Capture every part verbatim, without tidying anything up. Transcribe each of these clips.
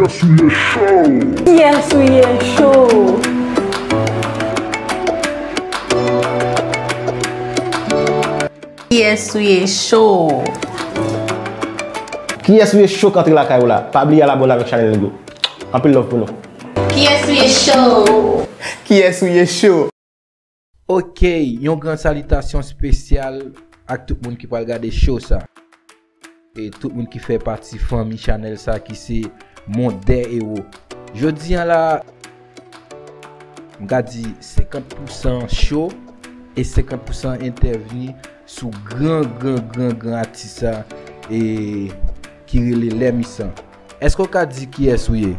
Kiyès ou ye cho? Kiyès ou ye cho? Kiyès ou ye cho? Kiyès ou ye cho k antre lakay ou la? Pa bliye al abòne avèk chanèl nou yo. Anpil love pou nou. Kiyès ou ye cho? Kiyès ou ye cho? Ok, yon gran salitasyon espesyal ak tout moun ki pral gade show sa. E tout moun ki fè pati fanmi chanèl sa ki se Mond dè Ewo. Jodi a la, m ka di senkant pousan show e senkant pousan entèvni sou gran, gran, gran, gran atis sa e ki rele Lèmisan. Èske w ka di kiyès ou ye?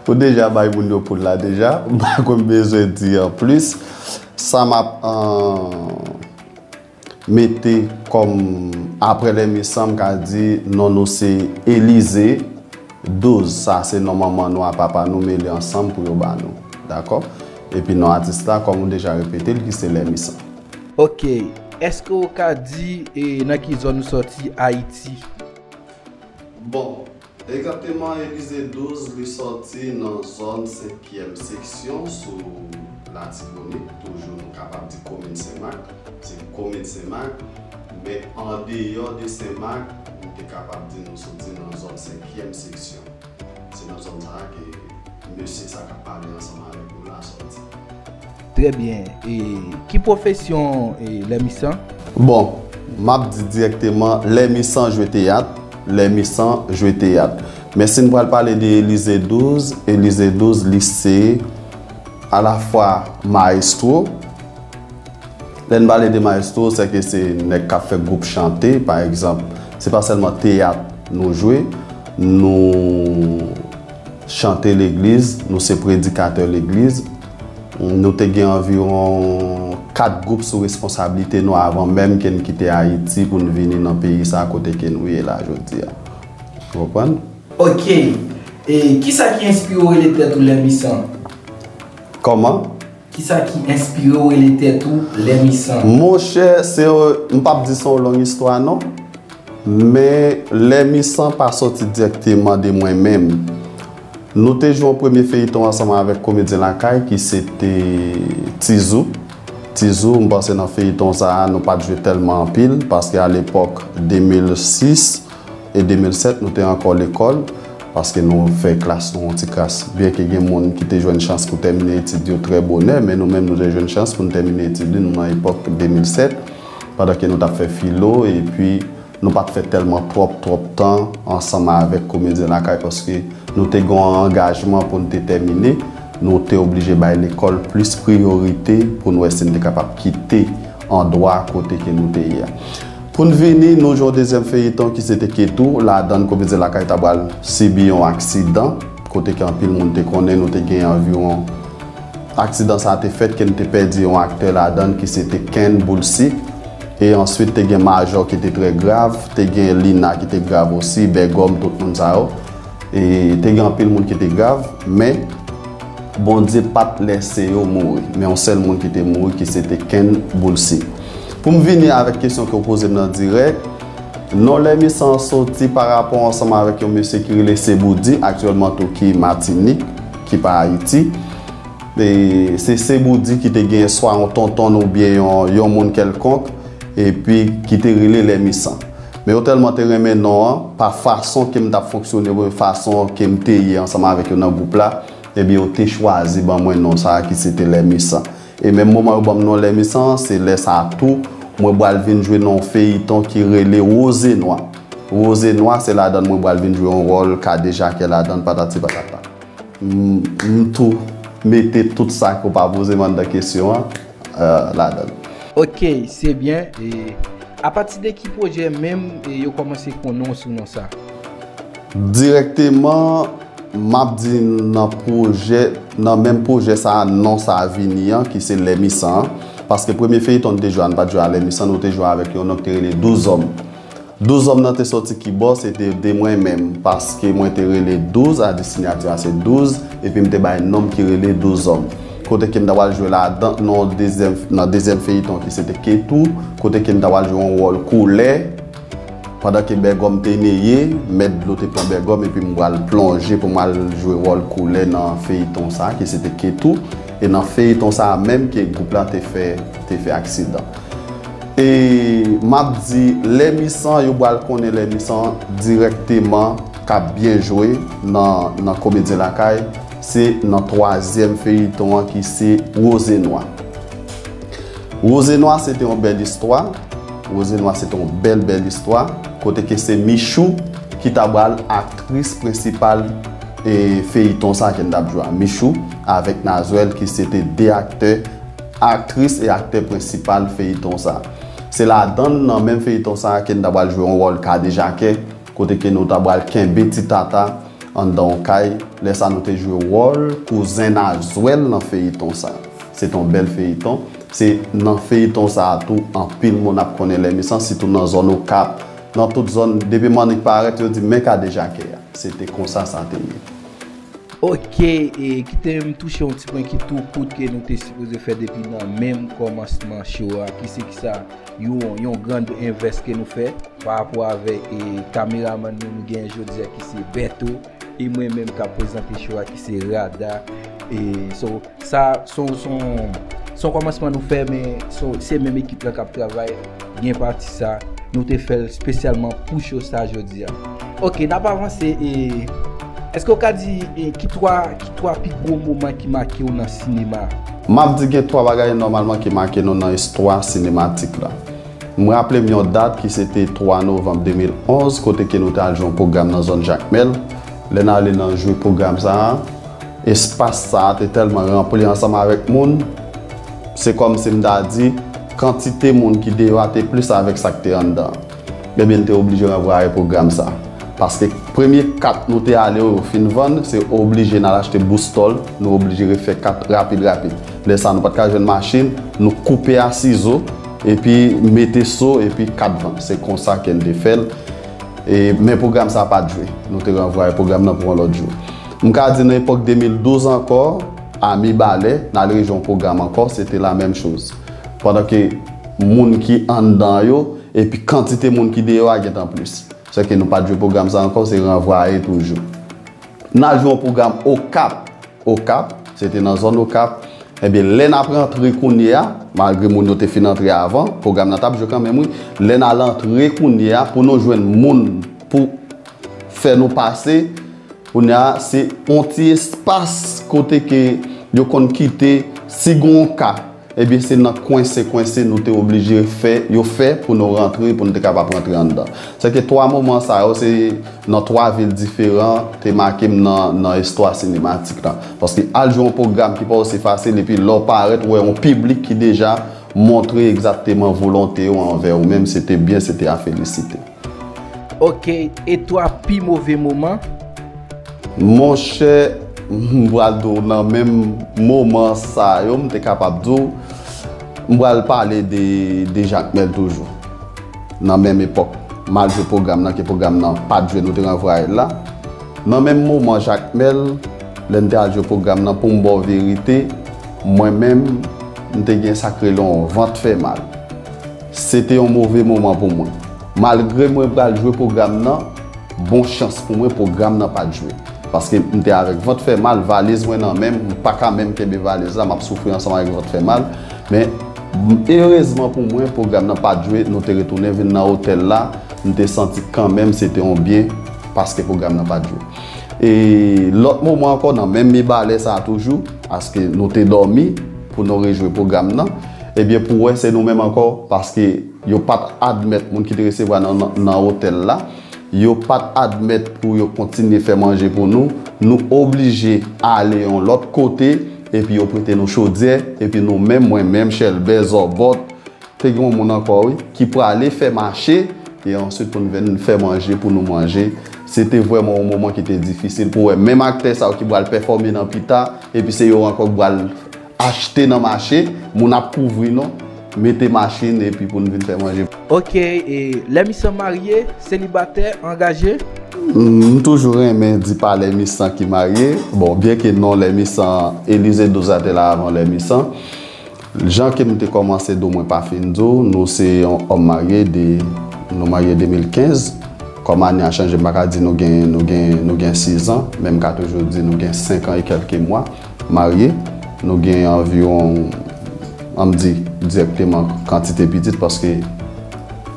Ou deja bay moun yo poul la deja, m pa konn bezwen di an plis. Sa m ap, an, mete kòm apre Lèmisan, m ka di non nou se Elize douz. Sa se non manman nou a papa nou mele ansanm pou yo ba nou. Dakò? Epi non atis la, kòm ou deja repete l, ki se Lèmisan. Ok, èske w ka di e, nan ki zòn ou sòti Ayiti? Bon, egzakteman, Elize douz, li sòti nan zòn senkyèm seksyon sou Latibonit, toujou nou kapab di komin Senmak, se komin Senmak, men andeyò de Senmak, nou te kapab di nou sòti nan zòn senkyèm seksyon. Se nan zòn sa a ke mesye sa k ap pale ansanm avèk nou la sòti. Trè byen. E ki pwofesyon e, Lèmisan? Bon, m ap di dirèkteman, Lèmisan jwe teyat. Lèmisan jwe teyat. Men si n pral pale de Elize douz, Elize douz, li se alafwa mayestwo. Lè n pale de mayestwo, se ke se nèg k ap fè gwoup chante, pa egzanp. Se pa sèlman teyat nou jwe, nou chante legliz, nou se predikatè legliz. Nou te gen anviwon kat gwoup sou responsablite nou avan menm ke n kite Ayiti pou n vini nan peyi sa kote ke nou ye la jodi a. Ou konprann? Ok. E kisa ki enspire w rele tèt ou Lèmisan? Kòman? Kisa ki enspire w rele tèt ou Lèmisan? Monchè, se, m p ap di se yon long istwa non. Men Lèmisan pa sòti dirèkteman de mwen menm. Nou te jwe yon premye feyiton ansanm avèk komedyen lakay ki se te Tizou. Tizou, m panse nan feyiton sa a, nou pa t jwe tèlman anpil, paske alepòk de mil sis e de mil sèt, nou te ankò lekòl, paske nou fè klas nou yon ti kras. Byenke gen moun ki te jwenn chans pou tèmine etid yo trè bonè, men nou menm nou te jwenn chans pou n tèmine etid nou nan epòk de mil sèt, pandan ke nou t ap fè filo, epi nou pa t fè tèlman twòp, twòp tan ansanm avèk komedyen lakay, paske nou te gen yon angajman pou n te tèmine, nou te oblije bay lekòl plis priyorite pou n wè si n te kapab kite andwa kote ke nou te ye a. Pou n vini, nou jwe yon dezyèm feyiton ki se te Ketou, ladan l komedyen lakay ta pral sibi yon aksidan, kote ke anpil moun te konnen nou te gen anviwon Aksidan sa a te fèt ke n te pèdi yon aktè ladan l ki se te Ken Boulsik. E answit, te gen Majò ki te trè grav, te gen Lina ki te grav osi, Bègòm, tout moun sa yo. E te gen anpil moun ki te grav, men Bondye pa t lèse yo mouri. Men yon sèl moun ki te mouri, ki se te Ken Boulsik. Pou m vini avèk kesyon ke w poze m nan dirèk, non Lèmisan an soti pa rapò ansanm avèk yon mesye ki rele Seboudi, aktyèlman tou ki Matinik, ki pa Ayiti. E se Seboudi ki te gen swa yon tonton oubyen yon, yon moun kèlkonk, epi ki te rele Lèmisan. Men yo tèlman te renmen non an, pa fason ke m t ap fonksyone, oubyen fason ke m te ye ansanm avèk yo nan gwoup la, ebyen yo te chwazi ban mwen non sa a ki se te Lèmisan. E menm moman yo ban m non Lèmisan an, se lè sa a tou, mwen pral vin jwe nan yon feyiton ki rele Woze Nwa. Woze Nwa, se ladan l mwen pral vin jwe yon wòl kadejakè ladan l, patati patata. M, m tou mete tout sa ke w pa poze m anndan kesyon an, euh, ladan l. Ok, se byen. E apati de ki pwojè menm, e, yo kòmanse konnen w sou non sa? Dirèkteman, m ap di nan pwojè, nan menm pwojè sa a, non sa a vini an, ki se Lèmisan an. Paske premye feyiton n te jwe a, n pa t jwe a Lèmisan, nou te jwe avèk yon non ki te rele Douz Òm. Douz Òm nan te soti ki bò, se te de mwen menm, paske mwen te rele Douz, a di siyati a se douz, epi m te bay non m ki rele Douz Òm. Kote ke m ta pral jwe ladan, nan dezyèm, nan dezyèm feyiton ki se te Ketou, kote ke m ta pral jwe yon wòl koulè, Pandan ke Bègòm te neye, mèt dlo te pran Bègòm epi m pral plonje pou m al jwe wòl koulè nan feyiton sa ki se te Ketou. E nan feyiton sa menm ke gwoup la te fè te fè aksidan. E m ap di Lè Misan, yo pral konnen Lè Misan dirèkteman k ap byen jwe nan, nan Komedyen Lakay, se nan twazyèm feyiton an ki se Woze Nwa. Woze Nwa se te yon bèl istwa. Woze Nwa se te yon bèl, bèl istwa. Kote ke se Michou ki ta pral aktris prensipal e feyiton sa ke n t ap jwe a. Michou avèk Nazwèl ki se te de aktè, aktris e aktè prensipal feyiton sa. Se ladan nan menm feyiton sa ke n ta pral jwe yon wòl kadejakè, kote ke nou ta pral kenbe Ti Tata anndan yon kay. Lè sa nou te jwe wòl kouzen Nazwèl nan feyiton sa. Se te yon bèl feyiton. Se nan feyiton sa a tou anpil moun ap konnen Lè Misan, sitou nan zòn Okap. Nan tout zòn, depi m annik parèt, yo di men kadejakè a. Se te konsa sa te ye. Ok, e kite m touche yon ti pwen ki tou kout ke nou te sipoze fè depi nan menm kòmansman show a, ki se kisa, yon, yon grand invest ke nou fè pa rapò avèk e, kameramann nou, nou gen jodi a ki se Bèto, e mwen menm k ap prezante show a ki se Rada. E so, sa, son, son, son kòmansman nou fè, men so, se menm ekip la k ap travay, gen pati sa, nou te fè l espesyalman pou show sa jodi a. Ok, n ap avanse, e èske w ka di e, ki twa, ki twa pi gwo moman ki make w nan sinema? M ap di gen twa bagay nòmalman ki make nou nan istwa sinematik la. M raple m yon dat ki se te twa novanm de mil onz, kote ke nou te al jwe yon pwogram nan zòn Jakmèl. Lè n ale nan jwe pwogram sa a, espas sa a te tèlman ranpli ansanm avèk moun, se kòmsi m ta di, kantite moun ki deyò a te plis avèk sa k te anndan an. Ebyen, n te oblije ranvwaye pwogram sa. Paske premye kat nou te ale yo, yo fin vann, se oblije n al achte boustòl, nou oblije refè kat rapid, rapid. Lè sa, nou pa t ka jwenn machin, nou koupe a sizo, epi mete so, epi kat vann. Se konsa ke n te fè l. E, men pwogram sa pa t jwe. Nou te ranvwaye pwogram nan pou yon lòt jou. M ka di nan epòk de mil douz ankò, a Mibalè, n al rejwe yon pwogram ankò, se te la menm choz. Pandan ke moun ki anndan yo, epi kantite moun ki deyò a gentan plis. Sèke nou pa t jwe pwogram sa ankò, se ranvwaye toujou. N al jwe yon pwogram Okap. Okap, se te nan zòn Okap. Ebyen, lè n ap rantre kounye a, malgre moun yo te fin antre avan, pwogram nan t ap jwe kanmenm, wi. Lè n al antre kounye a, pou nou jwenn moun pou fè nou pase, kounye a, se yon ti espas kote ke yo konn kite, si gen yon ka, ebyen, se nan kwense, kwense nou te oblije fè, yo fè pou nou rantre, pou nou te kapab rantre anndan. Sèke twa moman sa yo, se nan twa vil diferan, te make m nan, nan istwa sinematik la. Paske al jwe yon pwogram ki pa osi fasil, epi lè w parèt, ou wè yon piblik ki deja montre egzakteman volonte yo anvè ou menm, se te byen, se te a felisite. Ok, e twa pi move moman? Monchè, m pral di w nan menm moman sa yo, m te kapab di w, m pral pale de, de Jakmèl toujou. Nan menm epòk, m al jwe pwogram nan, ke pwogram nan pa t jwe, nou te ranvwaye l la. Nan menm moman Jakmèl, lè n te al jwe pwogram nan, pou m ba w verite, mwen menm, m te gen sa k rele yon vant fè mal. Se te yon move moman pou mwen. Malgre mwen pral jwe pwogram nan, bon chans pou mwen pwogram nan pa t jwe. Paske m te avèk vant fè mal, valiz mwen nan men m, m pa ka menm kenbe valiz la, m ap soufri ansanm avèk vant fè mal. Men, erezman pou mwen, pwogram nan pa t jwe, nou te retounen vin nan otèl la, m te santi kanmenm se te yon byen paske pwogram nan pa t jwe. E lòt moman ankò, nan menm Mibalè sa a toujou, paske nou te dòmi pou nou rejwe pwogram nan, ebyen pou wè se nou menm ankò, paske yo pa t admèt moun ki te resevwa nan, nan, nan otèl la, yo pa t admèt pou yo kontinye fè manje pou nou, nou oblije ale yon lòt kote, epi yo prete nou chodyè, epi nou menm, mwen menm, chèlbè, zòbòt, te gen yon moun ankò, wi, ki prale fè mache, e answit pou n vin fè manje pou nou manje. Se te vrèman yon moman ki te difisil pou wè menm aktè sa yo ki pral pèfòme nan pita, epi se yo ankò ki pral achte nan mache, moun ap kouvri nou, mete machin, epi pou n vin fè manje. Ok, e Lè Misan marye, selibatè, angaje? M toujou renmen di pa Lè Misan ki marye. Bon, byenke non Lè Misan, Elize Doza te la avan Lè Misan. Jan ke m te kòmanse di w, mwen pa fin di w, nou se yon òm marye de Nou marye de mil kenz. Kòm ane a chanje, m pa ka di nou gen, nou gen, nou gen sizan, men m ka toujou di nou gen senk an e kèlke mwa marye. Nou gen anviwon, an m di, dirèkteman kantite pitit, paske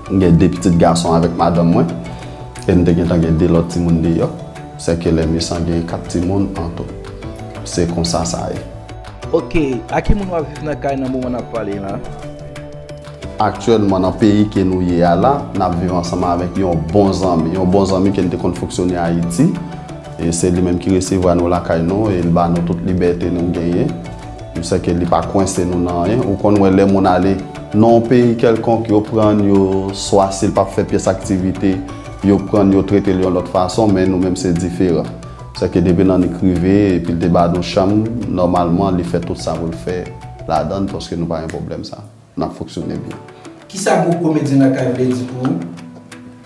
m gen de pitit gason avèk madanm mwen, e n te gentan gen de lòt timoun deyò. Sèke lè mesan gen kat timoun an tou. Se konsa sa ye. Ok, a ki moun w ap viv nan kay nan moman n ap pale la? Aktyèlman, nan peyi ke nou ye a la, n ap viv ansanm avèk yon bon zanmi. Yon bon zanmi ke n te konn fonksyone Ayiti. E se li menm ki resevwa nou lakay nou e li ba nou tout libète nou genyen. M sèke li pa kwense nou nan anyen. Ou konn wè lè moun ale nan yon peyi kèlkonk, yo pran l, yo swa si l p ap fè pyès aktivite, yo pran l, yo trete l yon lòt fason, men nou menm se diferan. Sèke depi nan nik rive, epi l te ba nou chanm, nòmalman, li fè tout sa pou l fè ladan l, paske nou pa gen pwoblèm sa. N ap fonksyone byen. Kisa gwoup Komedyen Lakay vle di pou ou?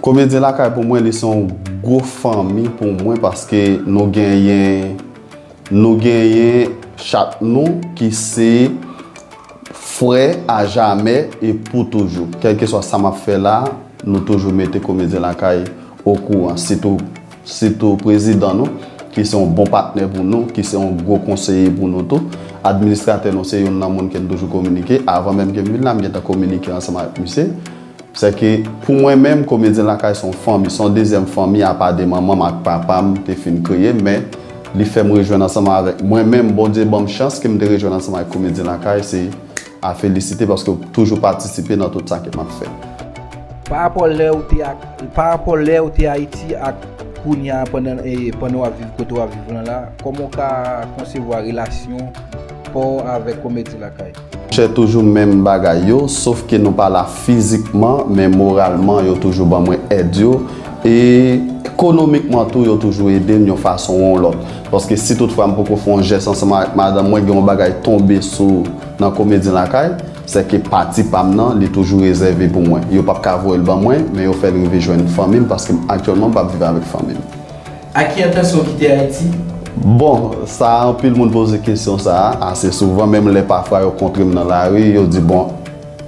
Komedyen Lakay pou mwen, li se yon gwo fanmi pou mwen, paske nou genyen, nou genyen chak nou ki se frè a jamè e pou toujou. Kèlkeswa sa m ap fè la, nou toujou mete Komedyen Lakay okouran. Sitou, sitou prezidan nou, ki se yon bon patnè pou nou, ki se yon gwo konseye pou nou tou. Administratè nou se youn nan moun ke n toujou kominike. Avan menm ke m vin la, m gentan kominike ansanm avèk misye. Sèke pou mwen menm, Komedyen Lakay se yon fanmi, se yon dezyèm fanmi apa de manman m ak papa m te fin kreye, men li fè m rejwenn ansanm avèk mwen menm, Bondye ban m chans ke m te rejwenn ansanm avèk Komedyen Lakay, se a felisite paske w toujou patisipe nan tout sa ke m ap fè. Pa rapò lè ou te ak pa rapò lè ou te Ayiti ak kounye a pandan e pandan w ap viv kote w ap viv lan la, kòman w ka konsevwa relasyon pa w avèk Komedyen Lakay? Chè toujou menm bagay yo, sof ke nou pa la fizikman, men moralman, yo toujou ban mwen èd yo. E ekonomikman tou, yo toujou ede m yon fason ou yon lòt. Paske si toutfwa m poko fè yon jès ansanm avèk madanm mwen, gen yon bagay tonbe sou nan Komedyen Lakay, sèke pati pa m nan, li toujou rezève pou mwen. Yo p ap ka voye l ban mwen, men yo fè l rive jwenn fanmi m, paske m aktyèlman m p ap viv avèk fanmi m. Ak ki entansyon w kite Ayiti? Bon, sa anpil moun poze kesyon sa a ase souvan, menm lè pafwa yo kontre m nan lari, yo di, bon,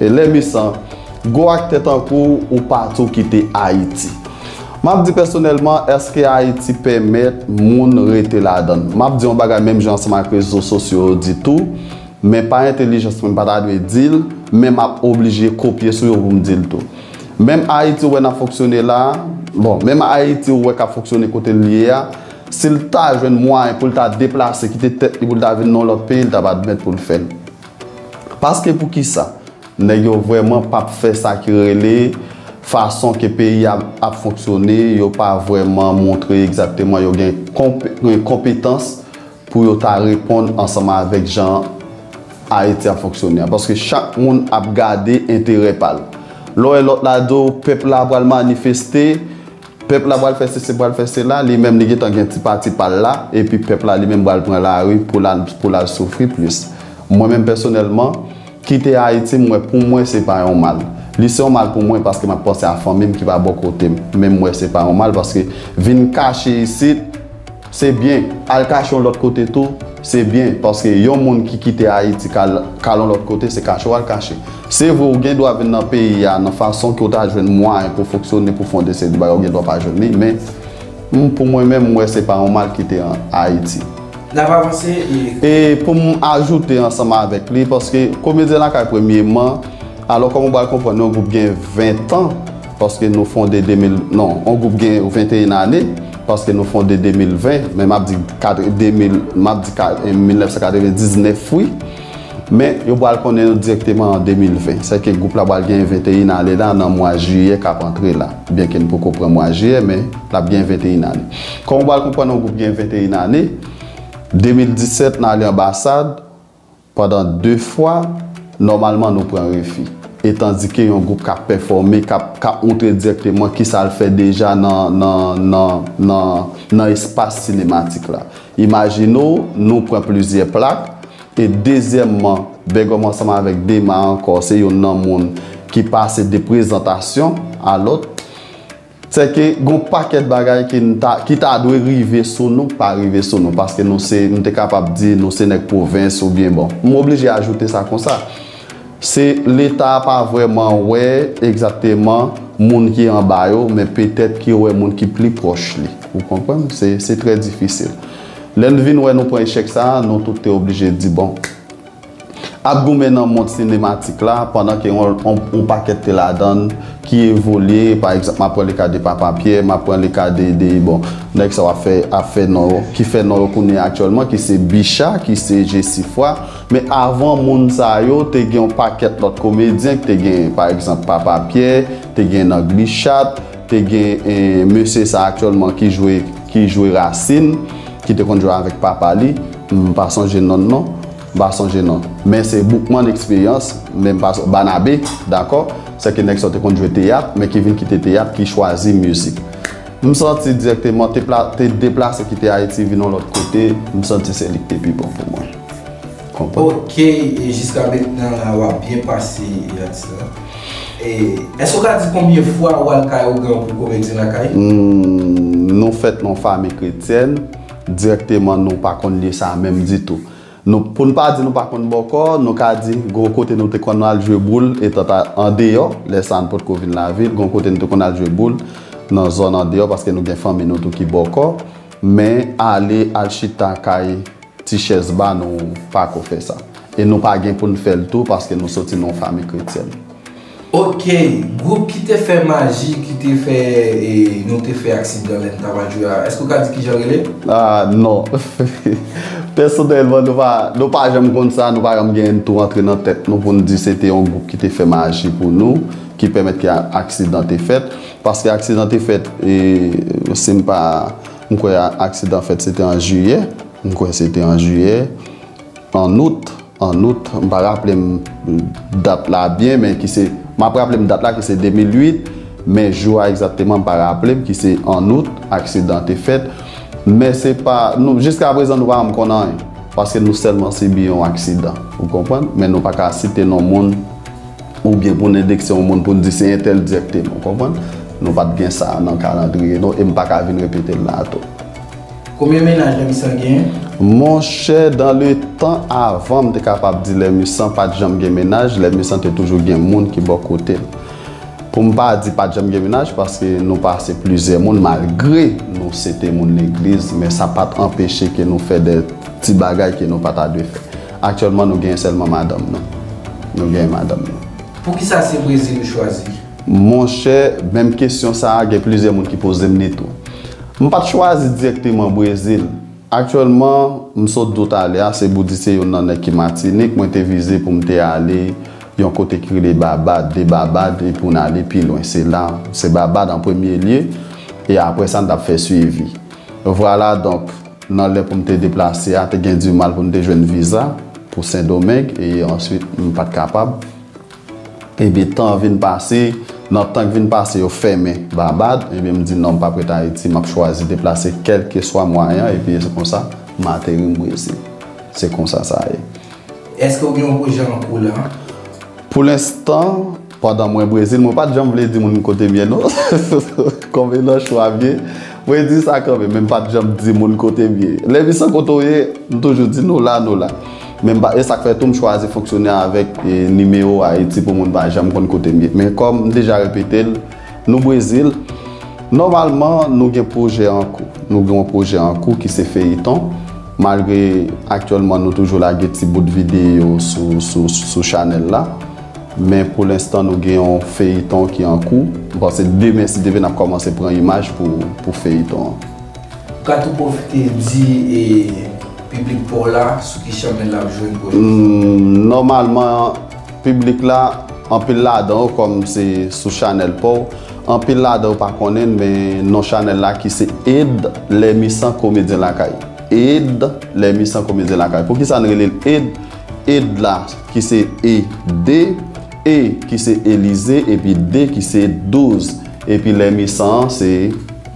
e lè misan, gwo aktè tankou w, ou pati w kite Ayiti. M ap di pèsonèlman, èske Ayiti pèmèt moun rete ladan l? M ap di yon bagay menm jan ansanm ak rezo sosyo yo di tou, men pa entèlijans mwen, m pa ta dwe di l, men m ap oblije kopye sou yo pou m di l tou. Menm Ayiti ou wè n ap fonksyone la, bon, menm Ayiti ou wè k ap fonksyone kote l ye a, si l ta jwenn mwayen pou l ta deplase, kite tèt li pou l ta vin nan yon lòt peyi, l t ap admèt pou l fè l. Paske poukisa? Nèg yo vrèman p ap fè sa ki rele fason ke peyi a ap fonksyone, yo pa vrèman montre egzakteman yo gen konpe- gen konpetans pou yo ta reponn ansanm avèk jan Ayiti ap fonksyone a. Paske chak moun ap gade enterè pa l. Lè w wè lòt la di w pèp la pral manifeste, pèp la pral fè sesi, pral fè sela, li menm li gentan gen ti pati pa l la, epi pèp la li menm pral pran lari pou l al, pou l al soufri plis. Mwen menm pèsonèlman, kite Ayiti, m wè pou mwen se pa yon mal. Li se yon mal pou mwen paske m ap panse a fanmi m ki pa bò kote m. Men m wè se pa yon mal paske vin kache isit, se byen. Al kache yon lòt kote tou, se byen. Paske yon moun ki kite Ayiti k al, k al yon lòt kote, se kache w al kache. Se vre, ou gen dwa vin nan peyi a nan fason ke w ta jwenn mwayen pou fonksyone, pou fè yon de seri de bagay, ou gen dwa pa jwenn li, men m, pou mwen menm, m wè se pa yon mal kite an Ayiti. N ap avanse e. E pou m ajoute ansanm avèk li, paske Komedyen Lakay premyeman, alò kòm ou pral konprann, yon gwoup gen ven tan, paske nou fonde de mil, non, yon gwoup gen venteyen ane, paske nou fonde de mil ven, men m ap di kat- de mil, m ap di ka- mil nèf san katrevendiznèf wi. Men yo pral konnen nou dirèkteman an de mil ven. Sèke gwoup la pral gen venteyen ane la nan mwa jiyè k ap antre la. Byenke n poko pran mwa jiyè, men l ap gen venteyen ane. Kòm ou pral konprann yon gwoup gen venteyen ane, de mil disèt n ale anbasad pandan de fwa, nòmalman nou pran refi. E tandike yon gwoup k ap pèfòme, k ap, k ap montre dirèkteman kisa l fè deja nan, nan, nan, nan, nan espas sinematik la. Imajine w, nou pran plizyè plak, e dezyèmman, Bègòm ansanm avèk Dema ankò, se youn nan moun ki pase de prezantasyon a lòt. Sèke gon pakèt bagay ki n ta, ki ta dwe rive sou nou, pa rive sou nou, paske nou se, m te kapab di nou se nèg pwovens oubyen bon. M oblije ajoute sa konsa. Se Leta pa vrèman wè egzakteman moun ki anba yo, men petèt ki wè moun ki pli pwòch li. Ou konprann? Se, se trè difisil. Lè n vin wè nou pran echèk sa a, nou tout te oblije di, bon, ap goumen nan mond sinematik la, pandan ke yon, yon, yon pakèt te ladan l ki evolye. Pa egzanp, m ap pran le ka de Papa Pyè, m ap pran le ka de, de, bon, nèg sa yo ap fè, ap fè non yo, ki fè non yo kounye a aktyèlman, ki se Bicha, ki se Jesifwa. Men avan moun sa yo, te gen yon pakèt lòt komedyen, ki te gen, pa egzanp, Papa Pyè, te gen Nangli Chat, te gen, eh, mesye sa aktyèlman ki jwe, ki jwe Rasin, ki te konn jwe avèk papa li, m pa sonje non l non, m pa sonje non l. Men se Boukman Eksperyans, men m pa, Banabe, dakò, se ke nèg sa yo te konn jwe teyat, men ki vin kite teyat, ki chwazi mizik. M santi dirèkteman te pla-, te deplase kite Ayiti vin yon lòt kote, m santi se li ki te pi bon pou mwen. Konprann? Ok, e jiska mentnan la, w ap byen pase, e, atis la. E, èske w ka di konbyen fwa w al kay Ogan pou Komedyen Lakay? Hmm, nou fèt nan fanmi kretyèn, dirèkteman nou pa konn lye sa menm ditou. Nou, pou n pa di nou pa konn bòkò, nou ka di gon kote nou te konn al jwe boul, etan andeyò, lè sa n potko vin lavil, gon kote nou te konn al jwe boul nan zòn andeyò, paske nou gen fanmi nou tou ki bòkò, men ale al chita kay ti chèz ba, nou pa ko fè sa. E nou pa gen pou n fè l tou, paske nou soti nan yon fanmi kretyèn. Ok, gwoup ki te fè maji, ki te fè, e, nou te fè aksidan lè n t ap al jwe a, èske w ka di kijan l rele? Ah, non. Pèsonèlman, nou pa, nou pa janm konn sa, nou pa janm gen tou antre nan tèt nou pou n di se te yon gwoup ki te fè maji pou nou, ki pèmèt ke a-, aksidan te fèt. Paske aksidan te fèt, e, si m pa, m kwè a-, aksidan fèt, se te an jiyè. M kwè se te an jiyè, an out, an out, m pa raple m dat la byen, men ki se, m ap raple m dat la ki se de mil uit, men jou a egzakteman m pa raple m, ki se an out, aksidan te fèt. Men se pa, nou, jiska prezan nou pa janm konn anyen, paske nou sèlman sibi yon aksidan, ou konprann? Men nou pa ka site non moun, oubyen pou n endekse yon moun pou n di se entèl dirèkteman, ou konprann? Nou pa t gen sa nan kalandriye nou, e m pa ka vin repete l la tou. Konbyen mennaj Lè Misan genyen? Monchè, dans le temps, avan m te kapab di Lè Misan pa t janm gen mennaj, Lè Misan te toujou gen moun ki bò kote l. Pou m pa di pa t janm gen mennaj, paske nou pase plizyè moun, malgre nou se te moun legliz, men sa pa t anpeche ke nou fè de ti bagay ke nou pa ta dwe fè. Aktyèlman, nou genyen sèlman madanm nou. Nou genyen madanm nou. Poukisa se Brezil ou chwazi? Monchè, menm kesyon sa a, gen plizyè moun ki poze m li tou. M pa t chwazi dirèkteman Brezil. Aktyèlman, m sot di w talè a, se pou di se youn nan nèg ki Matinik, mwen te vize pou m te ale yon kote ki rele Babad, de Babad, e pou n ale pi lwen. Se la, se Babad an premye lye, e apre sa, n t ap fè swivi. Vwala, donk, nan lè pou m te deplase a, te gen dimal pou m te jwenn viza pou Sendomeng, e answit, m pa t kapab. Ebyen, tan vin pase, nan tan k vin pase, yo fèmen Babad, ebyen, m di non, m p ap ret Ayiti, m ap chwazi deplase kèlkeswa mwayen an, epi se konsa, m ateri m Brezil. Se konsa sa ye. Èske w gen yon pwojè an kou la? Pou lenstan, pandan mwen Brezil, mwen pa t janm vle di moun kote m ye, non. Konbyen nan chwa m ye, mwen di sa kanmenm, men m pa t janm di moun kote m ye. Lè Misan kote w ye, m toujou di nou la, nou la. Men m pa, e sa k fè tou m chwazi fonksyone avèk, e, nimewo Ayiti pou moun pa janm konn kote m ye. Men kòm m deja repete l, nou Brezil, nòmalman, nou gen pwojè an kou. Nou gen yon pwojè an kou ki se feyiton. Malgre aktyèlman nou toujou lage ti bout videyo sou, sou, sou chanèl la. Men pou lenstan, nou gen yon feyiton ki an kou. M panse demen, si Dye vle, n ap kòmanse pran imaj pou, pou feyiton an. Ou ka tou pwofite di, e, piblik pa w la sou ki chanèl l ap jwenn pwojè sa? Hmm, nòmalman, piblik la, anpil ladan yo, kòm se sou chanèl pa w, anpil ladan yo pa konnen l, men non chanèl la ki se Ed Lè Misan Komedyen Lakay. Ed Lè Misan Komedyen Lakay. Poukisa n rele l Ed? Ed la ki se E de, E ki se Elize, epi de ki se douz. Epi Lè Misan an se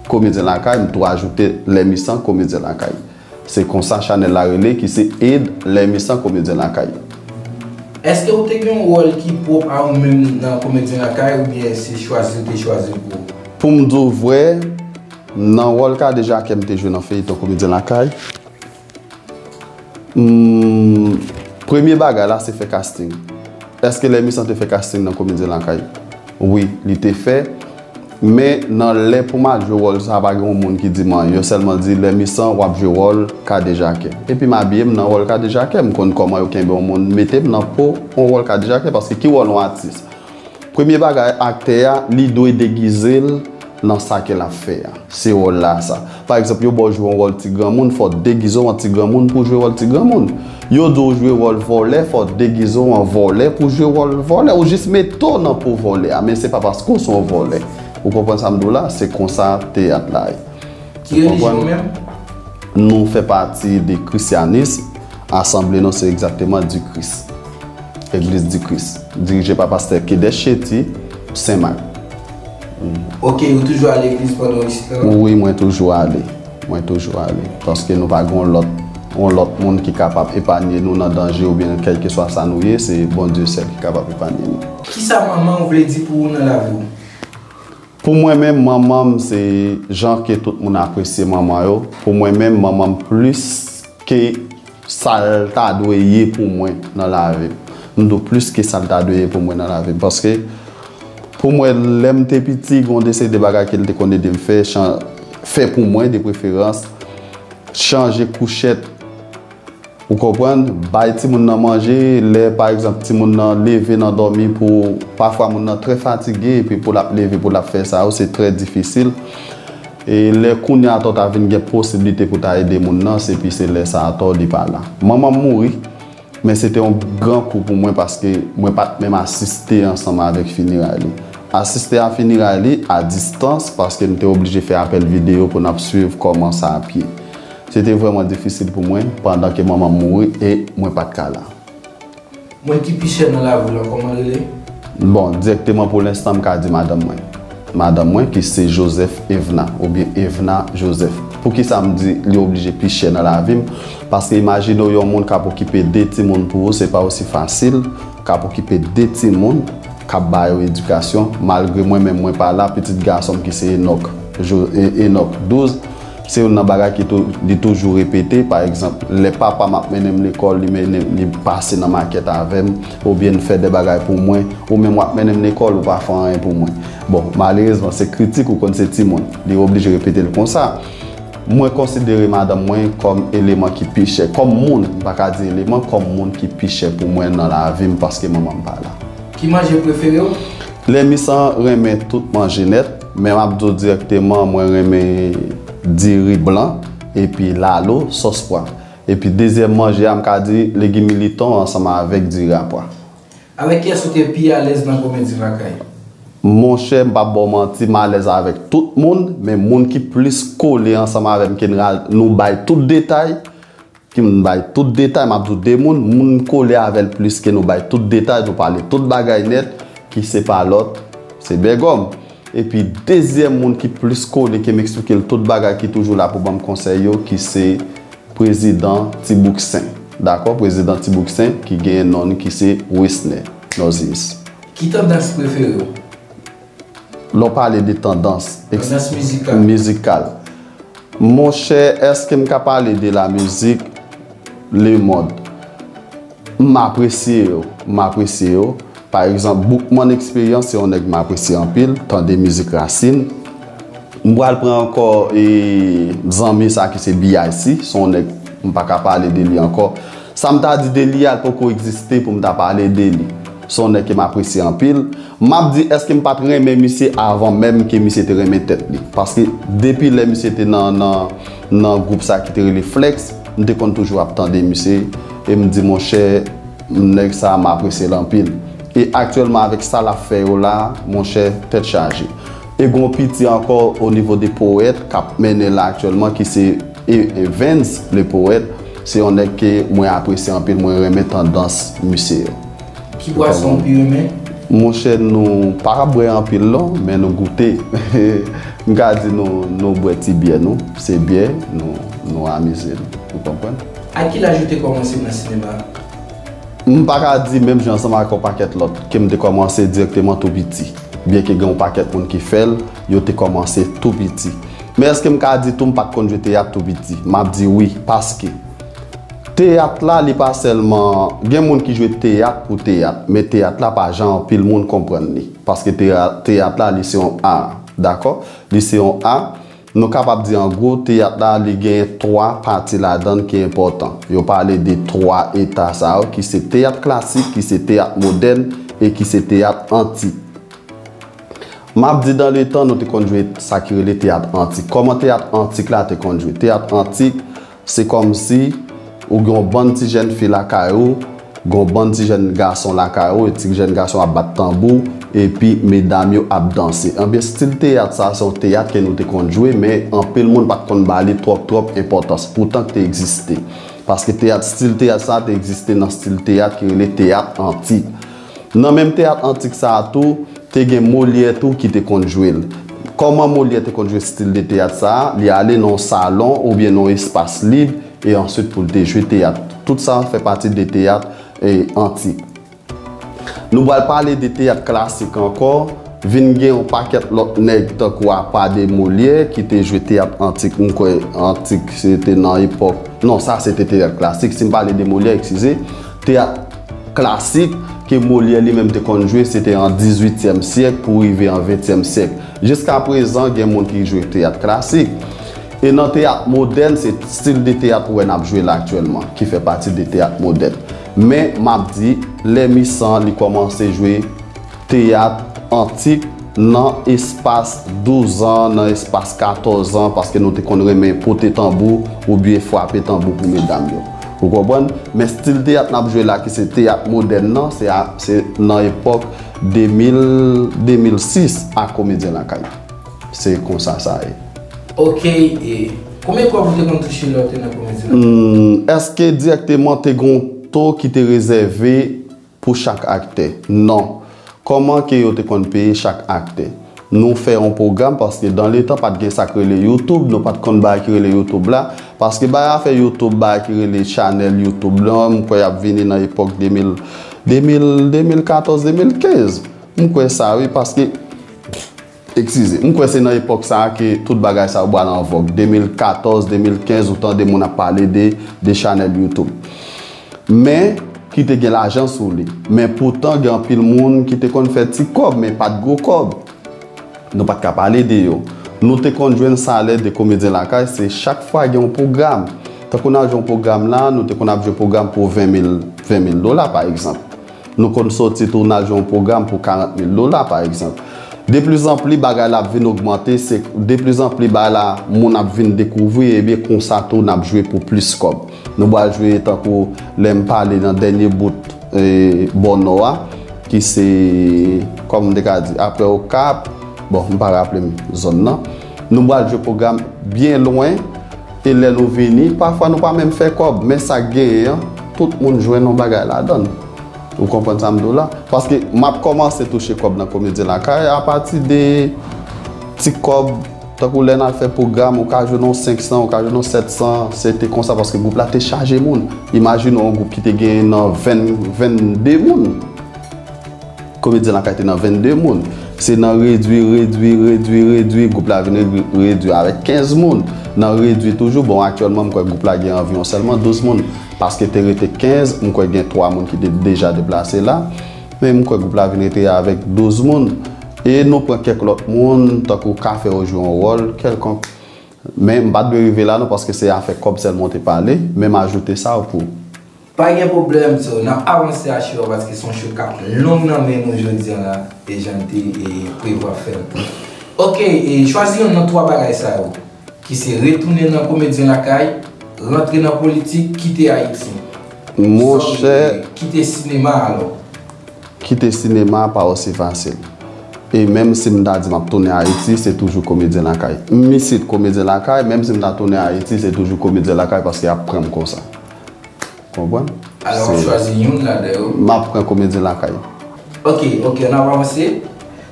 Komedyen Lakay, m tou ajoute Lè Misan Komedyen Lakay. Se konsa chanèl la rele, ki se Ed Lè Misan Komedyen Lakay. Èske ou te gen yon wòl ki pwòp a ou menm nan Komedyen Lakay, oubyen se chwazi ou te chwazi l pou ou? Pou m di w vrè, nan wòl Kadejakè m te jwe nan feyiton Komedyen Lakay, hmm, premye bagay la se fè casting. Èske Lèmisan te fè casting nan Komedyen Lakay? Wi, li te fè. Men nan lè pou m al jwe wòl sa, pa gen yon moun ki di m anyen. Yo sèlman di, Lèmisan, w ap jwe wòl kadejakè. Epi m abiye m nan wòl kadejakè. M konn kòman yo kenbe yon moun, mete m nan po yon wòl kadejakè. Paske ki wòl yon atis? Premye bagay, aktè a, li dwe degize l nan sa ke l ap fè a. Se wòl la sa. Pa egzanp, yo ba w jwe yon wòl ti granmoun, fò w degize w an ti granmoun pou w jwe wòl ti granmoun. Yo di w jwe wòl vòlè, fò w degize w an vòlè pou w jwe wòl vòlè. Ou jis mete w nan po vòlè a, men se pa paske w se yon vòlè. Ou konprann sa m di w la? Se konsa teyat la ye. Ki relijyon w menm? Nou fè pati de Christianisme, asanble nou se egzakteman Di Kris. Egliz Di Kris, dirije pa pastè Kedesh Chetty, Senmak. Ok, ou toujou al legliz pandan w isit la? Wi, mwen toujou ale. Mwen toujou ale. Paske nou pa gen yon lòt, yon lòt moun ki kapab epanye nou nan danje oubyen kèlkeswa sa nou ye, se Bondye sèl ki kapab epanye nou. Kisa manman w vle di pou ou nan lavi w? Pou mwen menm, manman m se jan ke tout moun apresye manman yo. Pou mwen menm, manman m plis ke sa l ta dwe ye pou mwen nan lavi m. M di w plis ke sa l ta dwe ye pou mwen nan lavi m. Paske pou mwen, lè m te piti, gen yon de seri de bagay ke l te konn ede m fè, chan-, fè pou mwen de preferans, chanje kouchèt, ou konprann, bay timoun nan manje, lè pa egzanp timoun nan leve nan dòmi pou, pafwa moun nan trè fatige, epi pou l ap leve, pou l ap fè sa yo, se trè difisil. E lè kounye a atò ta vin gen posiblite pou ta ede moun nan, se pi se lè sa atò li pa la. Manman m mouri, men se te yon gran kou pou mwen paske mwen pa t menm asiste ansanm avèk fineray li. Asiste a fineray li a distans paske m te oblije fè apèl videyo pou n ap swiv kòman sa ap ye. Se te vrèman difisil pou mwen pandan ke manman m mouri e mwen pa t ka la. Moun ki pi chè nan lavi w la, kòman l rele? Bon, dirèkteman pou lenstan, m ka di madanm mwen. Madanm mwen ki se Joseph Evna, oubyen Evna Joseph. Poukisa m di li oblije pi chè nan lavi m? Paske imajine w yon moun k ap okipe de timoun pou ou, se pa osi fasil, k ap okipe de timoun, k ap ba yo edikasyon, malgre mwen menm mwen pa la, pitit gason m ki se Enòk, Jo-, E-, Enòk douz, se youn nan bagay ki tou-, li toujou repete. Pa egzanp, lè papa m ap mennen m lekòl, li mennen, li pase nan makèt avè m, oubyen l fè de bagay pou mwen, ou menm w ap mennen m lekòl, ou pa fè anyen pou mwen. Bon, malerezman, se kritik, ou konn se timoun. Li oblije repete l konsa. Mwen konsidere madanm mwen kòm eleman ki pi chè, kòm moun, m pa ka di eleman, kòm moun ki pi chè pou mwen nan lavi m paske manman m pa la. Ki manje prefere w? Lèmisan renmen tout manje nèt, men m ap di w dirèkteman, mwen renmen diri blan, epi lalo, sòs pwa. Epi dezyèm manje a, m ka di legim militon ansanm avèk diri a pwa. Avèk kiyès ou te pi alèz nan Komedi Lakay? Monchè, m p ap ba w manti, m alèz avèk tout moun, men moun ki plis kole ansanm avè m, ke n ra-, nou bay tout detay, ki m bay tout detay, m ap di w de moun, moun m kole avè l plis ke nou bay tout detay, nou pale tout bagay nèt, ki se pa lòt, se Bègòm. Epi dezyèm moun ki plis kole, ke m eksplike l tout bagay, ki toujou la pou ban m konsèy yo, ki se Prezidan Tibouksen. Dakò? Prezidan Tibouksen ki genyen non ki se Wisner Nozius. Ki tandans prefere w? Lè w pale de tandans, eks-, tandans mizikal. Mizikal. Monchè, èske m ka pale de lamizik lemonn? M apresye yo, m apresye yo. Pa egzanp, Boukman Experience se yon nèg m apresye anpil, tande mizik rasin. M pral pran ankò, e, zanmi sa ki se B I C, se yon nèg m pa ka pale de li ankò. Sa m ta di de li a, l poko egziste pou m ta pale de li. Se yon nèg ke m apresye anpil. M ap di, èske m pa t renmen misye avan menm ke misye te renmen tèt li? Paske depi lè misye te nan, nan, nan gwoup sa ki te rele Flex, m te konn toujou ap tande misye, e m di, monchè, nèg sa a, m apresye l anpil. E aktyèlman, avèk sa l ap fè yo la, monchè, tèt chaje. E gon piti ankò o nivo de powèt k ap mennen la aktyèlman, ki se E-, Evens le powèt. Se yon nèg ke mwen apresye anpil, mwen renmen tandans misye yo. Ki bwason w pi renmen? Monchè, nou pa bwè anpil non, men nou goute. M ka di nou, nou bwè ti byè nou, se byè, nou, nou amize nou, ou konprann? A ki laj ou te kòmanse nan sinema? M pa ka di menm jan ansanm ak yon pakèt lòt ke m te kòmanse dirèkteman tou piti. Byenke gen yon pakèt moun ki fè l, yo te kòmanse tou piti. Men èske m ka di tou m pa t konn jwe teyat tou piti? M ap di wi, paske Teyat la, li pa sèlman, gen moun ki jwe teyat pou teyat, men teyat la pa jan anpil moun konprann li. Paske teya- teyat la, li se yon a, dakò? Li se yon a. Nou kapab di an gwo, teyat la, li gen twa pati ladan l ki enpòtan. Yo pale de twa eta sa yo, ki se teyat klasik, ki se teyat modèn, e ki se teyat antik. M ap di, dan le tan, nou te konn jwe sa ki rele teyat antik. Kòman teyat antik la te konn jwe? Teyat antik, se kòmsi ou gen yon bann ti jèn fi lakay ou, gen yon bann ti jèn gason lakay ou, e ti jèn gason ap bat tanbou, epi medam yo ap danse. Anben, stil teyat sa, se yon teyat ke nou te konn jwe, men anpil moun pa t konn ba li twòp, twòp enpòtans. Poutan ke te egziste. Paske teyat, stil teyat sa te egziste nan stil teyat ki rele teyat antik. Nan menm teyat antik sa a tou, te gen Molyè tou ki te konn jwe l. Kòman Molyè te konn jwe stil de teyat sa a? Li ale nan yon salon oubyen nan yon espas lib, e answit pou l te jwe teyat. Tout sa fè pati de teyat, e, antik. Nou pral pale de teyat klasik ankò. Vin gen yon pakèt lòt nèg tankou apa de Molyè ki te jwe teyat antik. M kwè antik se te nan epòk, non, sa se te teyat klasik. Si m pale de Molyè, eskize, teyat klasik ke Molyè li menm te konn jwe, se te an dizuityèm syèk pou rive an ventyèm syèk. Jiska prezan, gen moun ki jwe teyat klasik. E nan teyat modèn, se stil de teyat ou wè n ap jwe la aktyèlman, ki fè pati de teyat modèn. Men, m ap di, lè misan, li kòmanse jwe teyat antik nan espas douz an, nan espas katòz an, paske nou te konn renmen pote tanbou oubyen frape tanbou pou medam yo. Ou konprann? Men stil teyat n ap jwe la, ki se teyat modèn nan, se a- se nan epòk de mil, de mil sis ak Komedyen Lakay. Se konsa sa ye. Ok, e konbyen kòb ou te konn touche lè w te nan Komedyen Lakay? Hmm, èske dirèkteman te gen yon to ki te rezève pou chak aktè? Non. Kòman ke yo te konn peye chak aktè? Nou fè yon pwogram, paske dan le tan pa t gen sa k rele YouTube, nou pa t konn bagay ki rele YouTube la, paske bagay afè YouTube, bagay ki rele chanèl YouTube lan, m kwè y ap vini nan epòk de mil, de mil, de mil katòz, de mil kenz. M kwè sa, wi, paske, eskize, m kwè se nan epòk sa a ke tout bagay sa yo pral an vòg. De mil katòz, de mil kenz, ou tande moun ap pale de, de chanèl YouTube. Men, ki te gen lajan sou li. Men poutan, gen anpil moun ki te konn fè ti kòb, men pa t gwo kòb. Nou pa t ka pale de yo. Nou te konn jwenn salè de Komedyen Lakay, se chak fwa gen yon pwogram. Tankou n al jwe yon pwogram la, nou te konn ap jwe pwogram pou ven mil, ven mil dola, pa egzanp. Nou konn soti tou, n al jwe yon pwogram pou karant mil dola, pa egzanp. De plizanpli, bagay la ap vin ogmante, se de plizanpli, bagay la, moun ap vin dekouvri, ebyen, konsa tou, n ap jwe pou plis kòb. Nou pral jwe tankou lè m pale nan dènye bout, e, bò nò a, ki se, kòm m te ka di, apre Okap, bon, m pa raple m zòn nan. Nou pral jwe pwogram byen lwen, e lè nou vini, pafwa nou pa menm fè kòb, men sa k genyen an, tout moun jwenn yon bagay ladan l. Ou konprann sa m di w la? Paske m ap kòmanse touche kòb nan Komedyen Lakay apati de ti kòb, tankou lè n al fè pwogram, ou ka jwenn yon senk san, ou ka jwenn yon sèt san, se te konsa paske gwoup la te chaje moun. Imajine w yon gwoup ki te genyen nan ven, vennde moun. Komedyen Lakay te nan vennde moun. Se nan redwi, redwi, redwi, redwi, gwoup la vin redwi, redwi avèk kenz moun. Nan redwi toujou, bon, aktyèlman, m kwè gwoup la gen anviwon sèlman douz moun. Paske te rete kenz, m kwè gen twa moun ki te deja deplase la. Men m kwè gwoup la vin rete avèk douz moun. E nou pran kèk lòt moun, tankou ka fè yo jwe yon wòl kèlkonk. Men m pa t dwe rive la non, paske se afè kòb sèlman w te pale, men m ajoute sa pou. Pa gen pwoblèm, so, n ap avanse a show a paske se yon show k ap long nan men nou jodi a la, e jan n te, e, prevwa fè l. Ok, e chwazi youn nan twa bagay sa yo, ki se retounen nan Komedyen Lakay, rantre nan politik, kite Ayiti. Monchè. Sa w vle, kite sinema alò. Kite sinema pa osi fasil. E menm si m ta di m ap tounen Ayiti, se toujou Komedyen Lakay. M isit Komedyen Lakay, menm si m ta tounen Ayiti, se toujou Komedyen Lakay paske y ap pran m konsa. Konprann? Alò, w ap chwazi youn ladan yo. M ap pran Komedyen Lakay. Ok, ok, n ap avanse.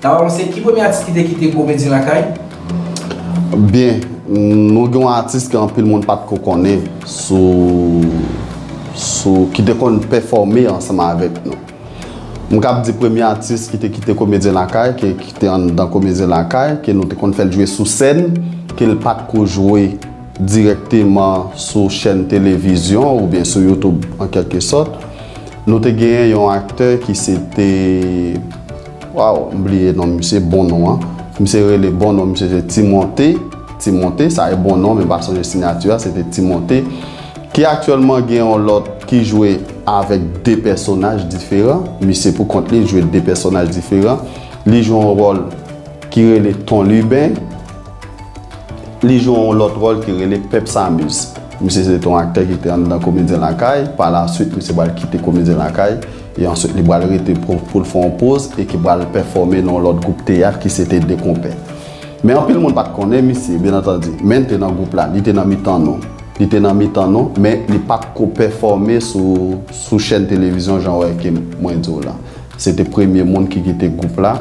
N ap avanse. Ki premye atis ki te kite Komedyen Lakay? Byen, nou gen yon atis ke anpil moun pa t ko konnen sou, sou, ki te konn pèfòme ansanm avèk nou. M kab di premye atis ki te kite Komedyen Lakay, ke, ki te anndan Komedyen Lakay, ke nou te konn fè l jwe sou sèn, ke l pa t ko jwe dirèkteman sou chèn televizyon oubyen sou YouTube an kèlkesòt, nou te genyen yon aktè ki se te, waw, m bliye non misye, bon non an. Misye rele bon non, misye se Timonte. Timonte, sa e bon non, men m pa sonje siyati a, se te Timonte. Ki aktyèlman gen yon lòt ki jwe avèk de pèsonaj diferan. Misye pou kont li jwe de pèsonaj diferan. Li jwe yon wòl ki rele Ton Liben. Li jwe yon lòt wòl ki rele Pèp Samuz. Misye se te yon aktè ki te anndan Komedyen Lakay. Pa la swit, misye pral kite Komedyen Lakay. E answit, li pral rete pou, pou l fè yon poz e ki pral pèfòme nan yon lòt gwoup teyat ki se te De Konpè. Men anpil moun pa t konnen misye, byen antandi. Men l te nan gwoup la, li te nan mitan nou. Li te nan mitan nou, men li pa t ko pèfòme sou, sou chèn televizyon jan w wè ke mwen di w la. Se te premye moun ki kite gwoup la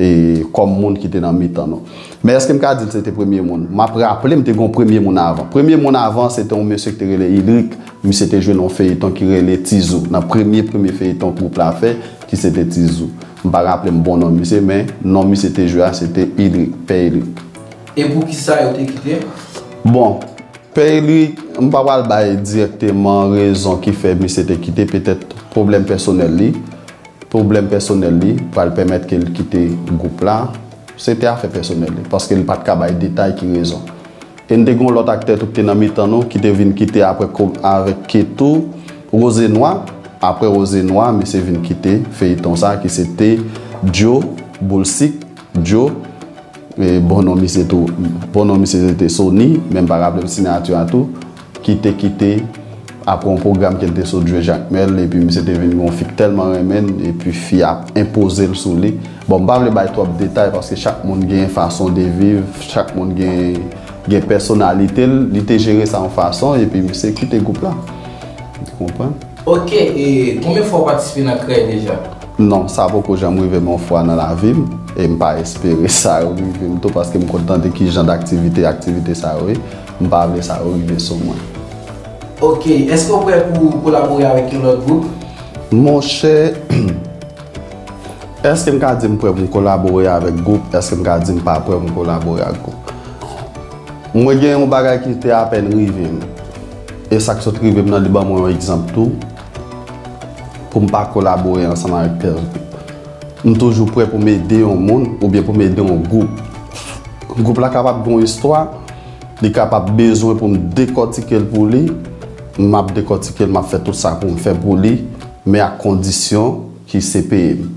e kòm moun ki te nan mitan nou. Men èske m ka di l se te premye moun? M ap raple m te gen yon premye moun avan. Premye moun avan, se te yon mesye ki te rele Idrik. Misye te jwe nan yon feyiton ki rele Tizou. Nan premye, premye feyiton gwoup la fè, ki se te Tizou. M pa raple m bon non misye, men non misye te jwe a, se te Idrik, Pè Idrik. E poukisa yo te kite? Bon, Pè Idrik, m pa pral bay dirèkteman rezon ki fè misye te kite, petèt pwoblèm pèsonèl li. Pwoblèm pèsonèl li pral pèmèt ke l kite gwoup la. Se te afè pèsonèl li, paske li pa t ka bay detay ki rezon. E n te gen yon lòt aktè tou ki te nan mitan nou, ki te vin kite apre ko-, avèk Ketou, Rozenwa. Apre Rozenwa, misye vin kite feyiton sa, ki se te Djo, Boulsik, Djo. E bon non misye tou, bon non misye se te Sony, men m pa raple m siyati a tou, ki te kite apre yon pwogram ke l te sot jwe Jakmèl, epi misye te vin gen yon fi k tèlman renmen l, epi fi a enpoze l sou li. Bon, m pa vle bay twòp detay, paske chak moun gen fason de viv, chak moun gen, gen pèsonalite l, li te jere sa yon fason, epi misye kite gwoup la. Ou konprann? Ok, e konbyen fwa w patisipe nan krèy deja? Non, sa poko janm rive m yon fwa nan lavi m, e m pa espere sa yo rive m tou, paske m konn tande ki jan d aktivite, aktivite sa yo ye, m pa vle sa yo rive sou mwen. Ok, èske w prè pou kolabore avèk yon lòt gwoup? Monchè, èske m ka di m prè pou m kolabore avèk gwoup? Èske m ka di m pa prè pou m kolabore ak gwoup? Mwen gen yon bagay ki te apèn rive m. E sa k sot rive m nan, li ban mwen yon egzanp tou. Pou m pa kolabore ansanm avèk pyès gwoup. M toujou prè pou m ede yon moun oubyen pou m ede yon gwoup. Gwoup la kapab gen yon istwa, li kapab bezwen pou m dekòtike l pou li. M ap dekòtike l, m ap fè tout sa pou m fè pou li, men ak kondisyon ki se peye m.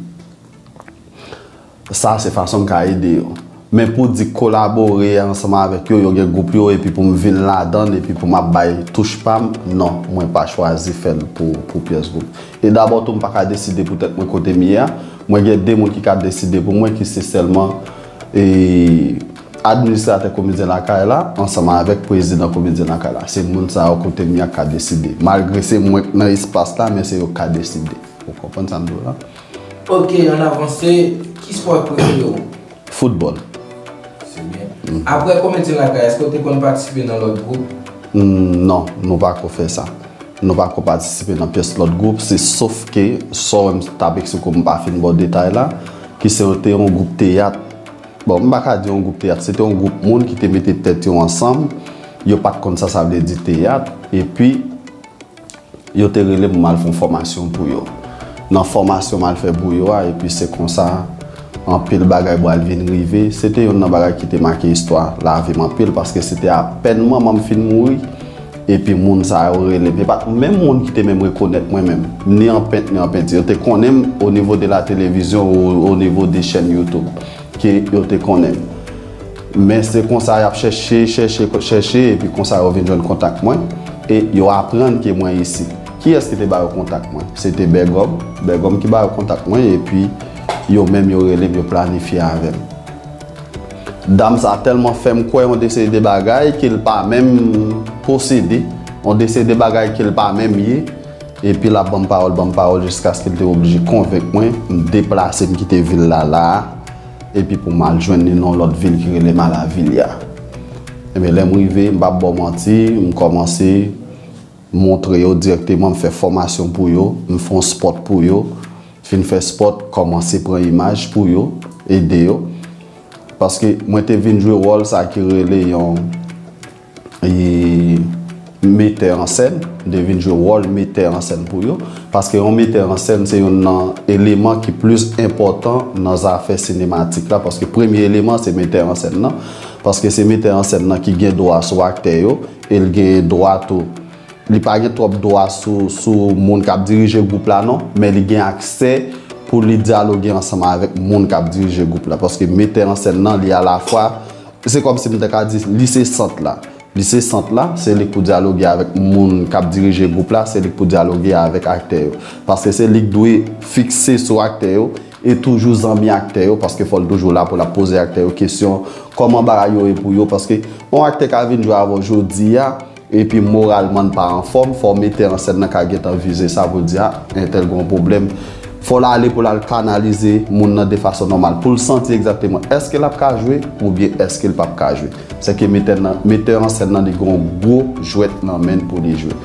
Sa se fason m ka ede yo. Men pou di kolabore ansanm avèk yo, yo gen gwoup yo, epi pou m vin ladan l, epi pou m ap bay touch pa m, non, mwen pa chwazi fè l pou, pou pyès gwoup. E dabò tou, m pa ka deside pou tèt mwen kote m ye a. Mwen gen de moun ki ka deside pou mwen, ki se sèlman, e, administratè Komedyen Lakay la, ansanm avèk prezidan Komedyen Lakay la. Se moun sa yo kote m ye a k ka deside. Malgre se mwen k nan espas la, men se yo k ka deside. Ou konprann sa m di w la? Ok, ann avanse, ki spò prefere w? Foutbòl. Se byen. Apre Komedyen Lakay, èske w te konn patisipe nan lòt gwoup? Mm, non, nou pa ko fè sa. Nou pa ko patisipe nan pyès lòt gwoup, se sof ke, sa w wè m t ap eksplike w, m pa fin ba w detay la, ki se te yon gwoup teyat. Bon, m pa ka di yon gwoup teyat, se te yon gwoup moun ki te mete tèt yo ansanm, yo pa t konn sa sa vle di teyat, epi yo te rele m pou m al fè yon fòmasyon pou yo. Nan fòmasyon m al fè pou yo a, epi se konsa, anpil bagay pral vin rive. Se te youn nan bagay ki te make istwa lavi m anpil, paske se te apèn manman m fin mouri, epi moun sa yo rele m. E pa t menm moun ki te menm rekonèt mwen menm, ni an pent, ni an penti. Yo te konnen m o nivo de la télévision, o, o nivo de chèn YouTube, ke yo te konnen m. Men se konsa y ap chèche, chèche, chèche, epi konsa yo vin jwenn kontak mwen, e yo aprann ke mwen isi. Kiyès ki te ba yo kontak mwen? Se te Bègòm. Bègòm ki ba yo kontak mwen, epi yo menm yo rele m, yo planifye avè m. Dam sa tèlman fè m kwè yon de seri de bagay ke l pa menm posede, yon de seri de bagay ke l pa menm ye, epi l ap ban m pawòl, ban m pawòl, jiskaske l te oblije konvenk mwen, m deplase, m kite vil la, la a, epi pou m al jwenn li nan yon lòt vil ki rele Malavilya. Ebyen, lè m rive, m p ap ba w manti, m kòmanse montre yo dirèkteman, m fè fòmasyon pou yo, m fè yon spòt pou yo, fin fè spòt, kòmanse pran imaj pou yo, ede yo. Paske mwen te vin jwe wòl sa ki rele yon, e, metè an sèn, m te vin jwe wòl metè an sèn pou yo, paske yon metè an sèn se youn nan eleman ki plis enpòtan nan zafè sinematik la, paske premye eleman se metè an sèn nan, paske se metè an sèn nan ki gen dwa sou aktè yo, e l gen dwa tou, li pa gen twòp dwa sou, sou moun k ap dirije gwoup la non, men li gen aksè pou li dyaloge ansanm avèk moun k ap dirije gwoup la, paske metè an sèn nan, li alafwa, se kòmsi m ta ka di, li se sant la. Li se sant la, se li k pou dyaloge avèk moun k ap dirije gwoup la, se li k pou dyaloge avèk aktè yo. Paske se li k dwe fikse sou aktè yo e toujou zanmi aktè yo, paske fò l toujou la pou l ap poze aktè yo kesyon, kòman bagay yo ye pou yo, paske yon aktè ka vin jwe avè w jodi a, epi moralman l pa anfòm, fò metè an sèn nan ka gentan vize sa pou l di, a, entèl gen yon pwoblèm. Fò l ale pou l al kanalize moun nan de fason nòmal, pou l santi egzakteman èske l ap ka jwe oubyen èske l p ap ka jwe. Sèke metè nan, metè an sèn nan, li gen yon gwo jwèt nan men l pou li jwe.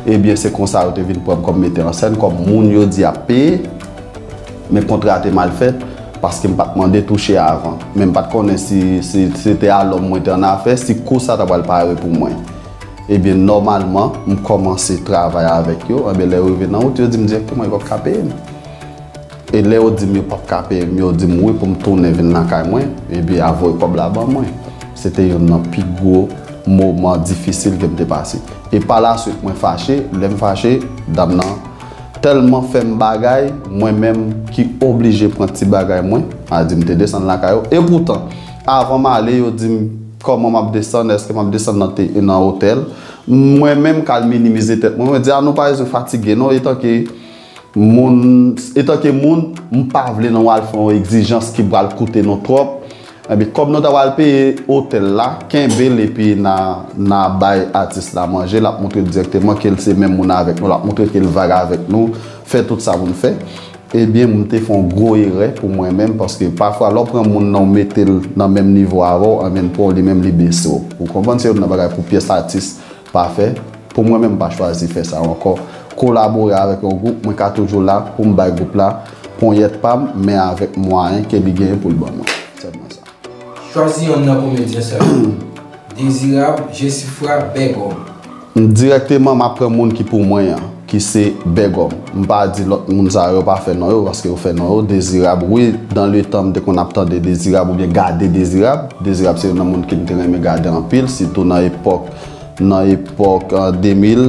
Ebyen, se konsa yo te vin pran m kòm metè an sèn, kòm moun yo di ap peye, men kontra te mal fèt, paske m pa t mande touche avan. Men m pa t konnen si, si se te alòm mwen te annafè, si kou sa ta pral pare pou mwen. Ebyen, nòmalman, m kòmanse travay avèk yo. Ebyen, lè yo rive nan wout, yo di m dirèkteman yo p ap ka peye m. E lè yo di m yo p ap ka peye m, yo di m wi pou m tounen vin lakay mwen, ebyen, avoye kòb la ban mwen. Se te youn nan pi gwo moman difisil ke m te pase. E pa laswit, mwen fache. Lè m fache, dam nan tèlman fè m bagay, mwen menm ki oblije pran ti bagay mwen, a di m te desann lakay yo. E poutan, avan m ale, yo di m kòman m ap desann, èske m ap desann nan, te, nan otèl. Mwen menm, k al minimize tèt mwen, mwen di, a, nou pa bezwen fatige non, etanke moun, etanke moun, m pa vle nou al fè yon egzijans ki pral koute nou twòp. Ebyen, kòm nou ta pral peye otèl la, kenbe l epi n a, n a bay atis la manje, l ap montre dirèkteman ke l se menm moun avèk nou, l ap montre ke l vag avèk nou, fè tout sa pou n fè. Ebyen, m te fè yon gwo erè pou mwen menm, paske pafwa, lè w pran moun nan, w mete l nan menm nivo avè w, anben, pou li menm, li bese w. Ou konprann? Se youn nan bagay pou pyès atis pa fè. Pou mwen menm, m pa chwazi fè sa ankò. Kolabore avèk yon gwoup, mwen ka toujou la pou m bay gwoup la ponyèt pa m, men avèk mwayen ke li genyen pou l ban mwen. Sèlman sa. Chwazi yonn nan komedyen sa yo. Dezirab, Jesifra, Bègòm. M dirèkteman, m ap pran moun ki pou mwen an, ki se Bègòm. M pa di lòt moun sa yo pa fè non yo, paske yo fè non yo. Dezirab, wi, dan le tan, m te konn ap tande Dezirab oubyen gade Dezirab. Dezirab se youn nan moun ke m te renmen gade anpil, sitou nan epòk nan epòk, an de mil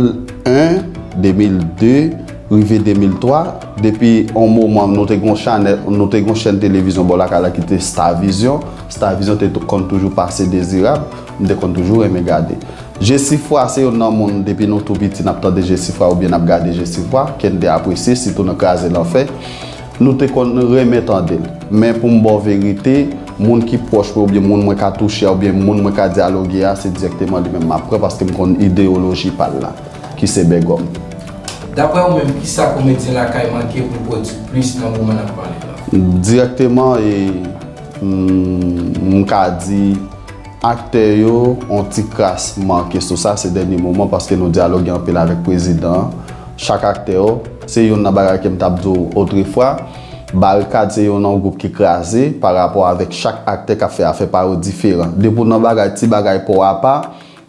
en, de mil de, rive de mil twa, depi yon moman, nou te gen yon chanèl, nou te gen yon chèn televizyon bò lakay la ki te Star Vision. Star Vision te tou, konn toujou pase Dezirab, m te konn toujou renmen gade. Jesifra se youn nan moun, depi nou tou piti, n ap tande Jesifra oubyen n ap gade Jesifra, ke n te apresye, sitou nan Kraze Lanfè. Nou te konn renmen tande l. Men pou m ba w verite, moun ki pwòch mwen oubyen moun mwen ka touche a oubyen moun mwen ka dyaloge a, se dirèkteman li menm m ap pran paske m konn ideyoloji pa l la, ki se Bègòm. Daprè ou menm, kisa komedyen lakay manke pou l pwodui plis nan moman n ap pale la? Dirèkteman, e, m, m ka di aktè yo, on ti kras manke sou sa se dènye moman, paske nou dyaloge anpil avèk prezidan an. Chak aktè yo, se youn nan bagay ke m t ap di w otrefwa, Barikad se youn nan gwoup ki kraze pa rapò avèk chak aktè k ap fè afè pa yo diferan. Depi w nan bagay, ti bagay pa w apa,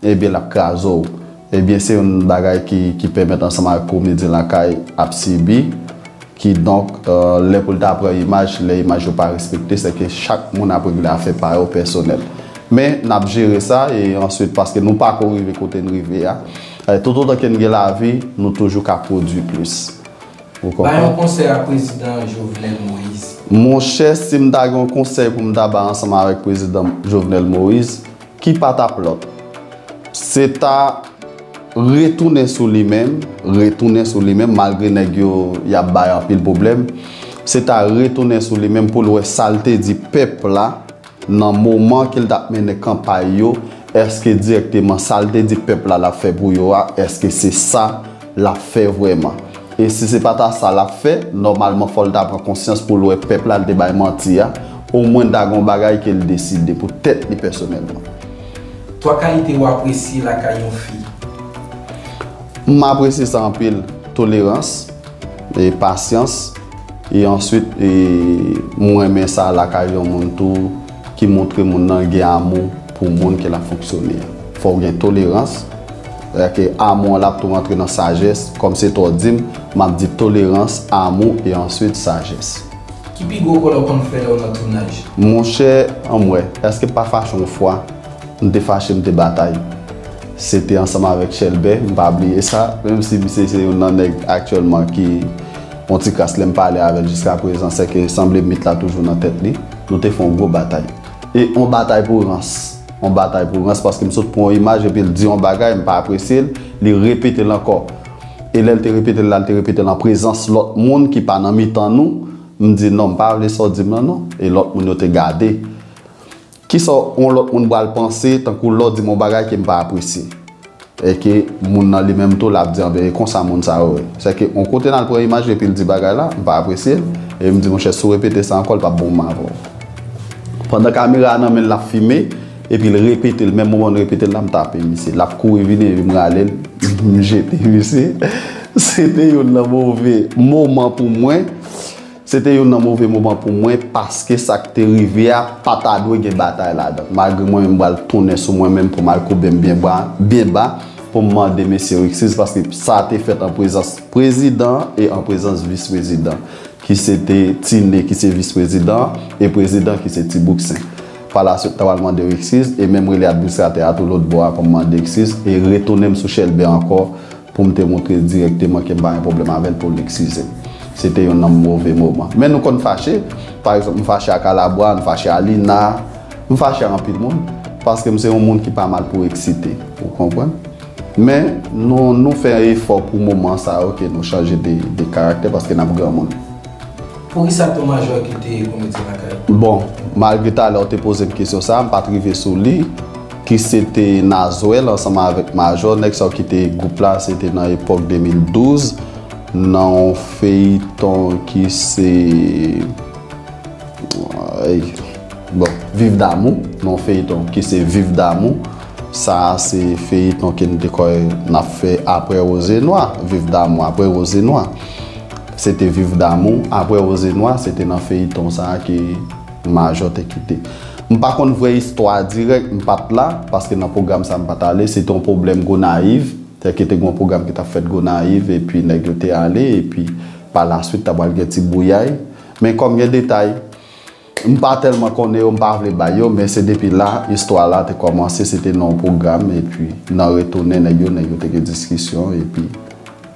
ebyen, l ap kraze w. Ebyen, se youn bagay ki, ki pèmèt ansanm avèk komedyen lakay ap sibi. Kidonk, eh, lè pou l ta pran imaj, lè imaj yo pa respekte, se ke chak moun ap regle afè pa yo pèsonèl. Men, n ap jere sa, e answit, paske nou pako rive kote n rive a, eh, toutotan ke n gen lavi, nou toujou ka pwodui plis. Ou konprann? Bay yon konsèy a prezidan Jovenel Moïse. Monchè, si m ta gen yon konsèy pou m ta bay ansanm avèk prezidan Jovenel Moïse, ki pa t ap lòt? Se ta retounen sou li menm, retounen sou li menm, malgre nèg yo, y ap bay anpil pwoblèm. Se ta retounen sou li menm pou l wè sa l te di pèp la nan moman ke l t ap mennen kanpay yo, èske dirèkteman sa l te di pèp la l ap fè pou yo a, èske se sa l ap fè vrèman? E si se pa ta sa l ap fè, nòmalman fò l ta pran konsyans pou l wè pèp la l te bay manti a, omwen l ta gen yon bagay ke l deside pou tèt li pèsonèlman. Twa kalite w apresye lakay yon fi. M apresye sa anpil, tolerans, e pasyans, e answit, e m renmen sa lakay yon moun tou ki montre moun nan gen amou pou moun ke l ap fonksyone a. Fò w gen tolerans. Sètadi ke amou an l ap tou rantre nan sajès. Kòm se tò di m, m ap di tolerans, amou e answit sajès. Ki pi gwo kòlè w konn fè lè w nan tounaj? Monchè, anmwè, èske pa fache yon fwa? M te fache, m te batay. Se te ansanm avèk Chèlbè, m pa bliye sa, menm si misye se youn nan nèg aktyèlman ki yon ti kras lè m pale avè l jiskaprezan, sèke sanble mit la toujou nan tèt li. Nou te fè yon gwo batay. E yon batay pou rans. Yon batay pou rans, paske m sot pran yon imaj epi l di yon bagay, m pa apresye l, li repete l ankò. E lè l te repete l la, l te repete l an prezans lòt moun ki pa nan mitan nou. M di, "Non, m pa vle sa w di m lan, non." E lòt moun yo te gade. Kisa yon lòt moun pral panse, tankou lè w di m yon bagay ke m pa apresye? E ke moun nan li menm tou, l ap di, "Anben, e konsa moun sa yo ye." Sèke yon kote n al pran imaj epi l di bagay la, m pa apresye l. E m di, "Monchè, si w repete sa ankò, l p ap bon pou m avè w." Pandan kamera a nan men l, l ap fime, epi l repete l, menm moman l repete l la, m tape misye. L ap kouri vini, epi m rale l, m jete misye. Se te youn nan move moman pou mwen. Se te youn nan move moman pou mwen, paske sa k te rive a pa ta dwe gen batay ladan. Malgre mwen menm m pral tounen sou mwen menm pou m al koube m byen ba, byen ba, pou m mande mesye Rixiz, paske sa te fèt an prezans prezidan e an prezans vis prezidan, ki se te Tine ki se vis prezidan e prezidan ki se Ti Bouksen. Palaswit, ta pral mande Rixiz e menm rele administratè a tou lòt bò a pou m mande Rixiz e retounen m sou Chèlbè ankò pou m te montre dirèkteman ke m pa gen pwoblèm avè l pou l eskize m. Se te youn nan move moman. Men nou konn fache. Pa egzanp, m fache ak Alabwa, m fache a Lina, m fache ak anpil moun, paske m se yon moun ki pa mal pou eksite. Ou konprann? Men nou, nou fè efò pou moman sa yo ke nou chanje de, de karaktè paske n ap granmoun. Poukisa Ton Majò kite Komedyen Lakay? Bon, malgre talè w te poze m kesyon sa a, m pa t rive sou li, ki se te Nazwèl ansanm avèk Majò. Nèg sa yo kite gwoup la, se te nan epòk de mil douz, nan yon feyton ki se, ey, bon, Viv Damou, nan yon feyton ki se Viv Damou. Sa a se feyton ke n te kwè n ap fè apre Woz e Nwa, Viv Damou apre Woz e Nwa. Se te Viv Damou apre Woz e Nwa, se te nan feyton sa a ke Majò te kite. M pa konn vrè istwa dirèk, m pa t la, paske nan pwogram sa a m pa t ale, se te yon pwoblèm Gonayiv, sèke te gen yon pwogram ki t ap fèt Gonayiv, epi nèg yo te ale, epi pa laswit, ta pral gen ti bouyay. Men kòm gen detay, m pa tèlman konnen yo, m pa vle bay yo, men se depi la, istwa la te kòmanse, se te nan yon pwogram, epi nan retounen nèg yo, nèg yo te gen diskisyon, epi,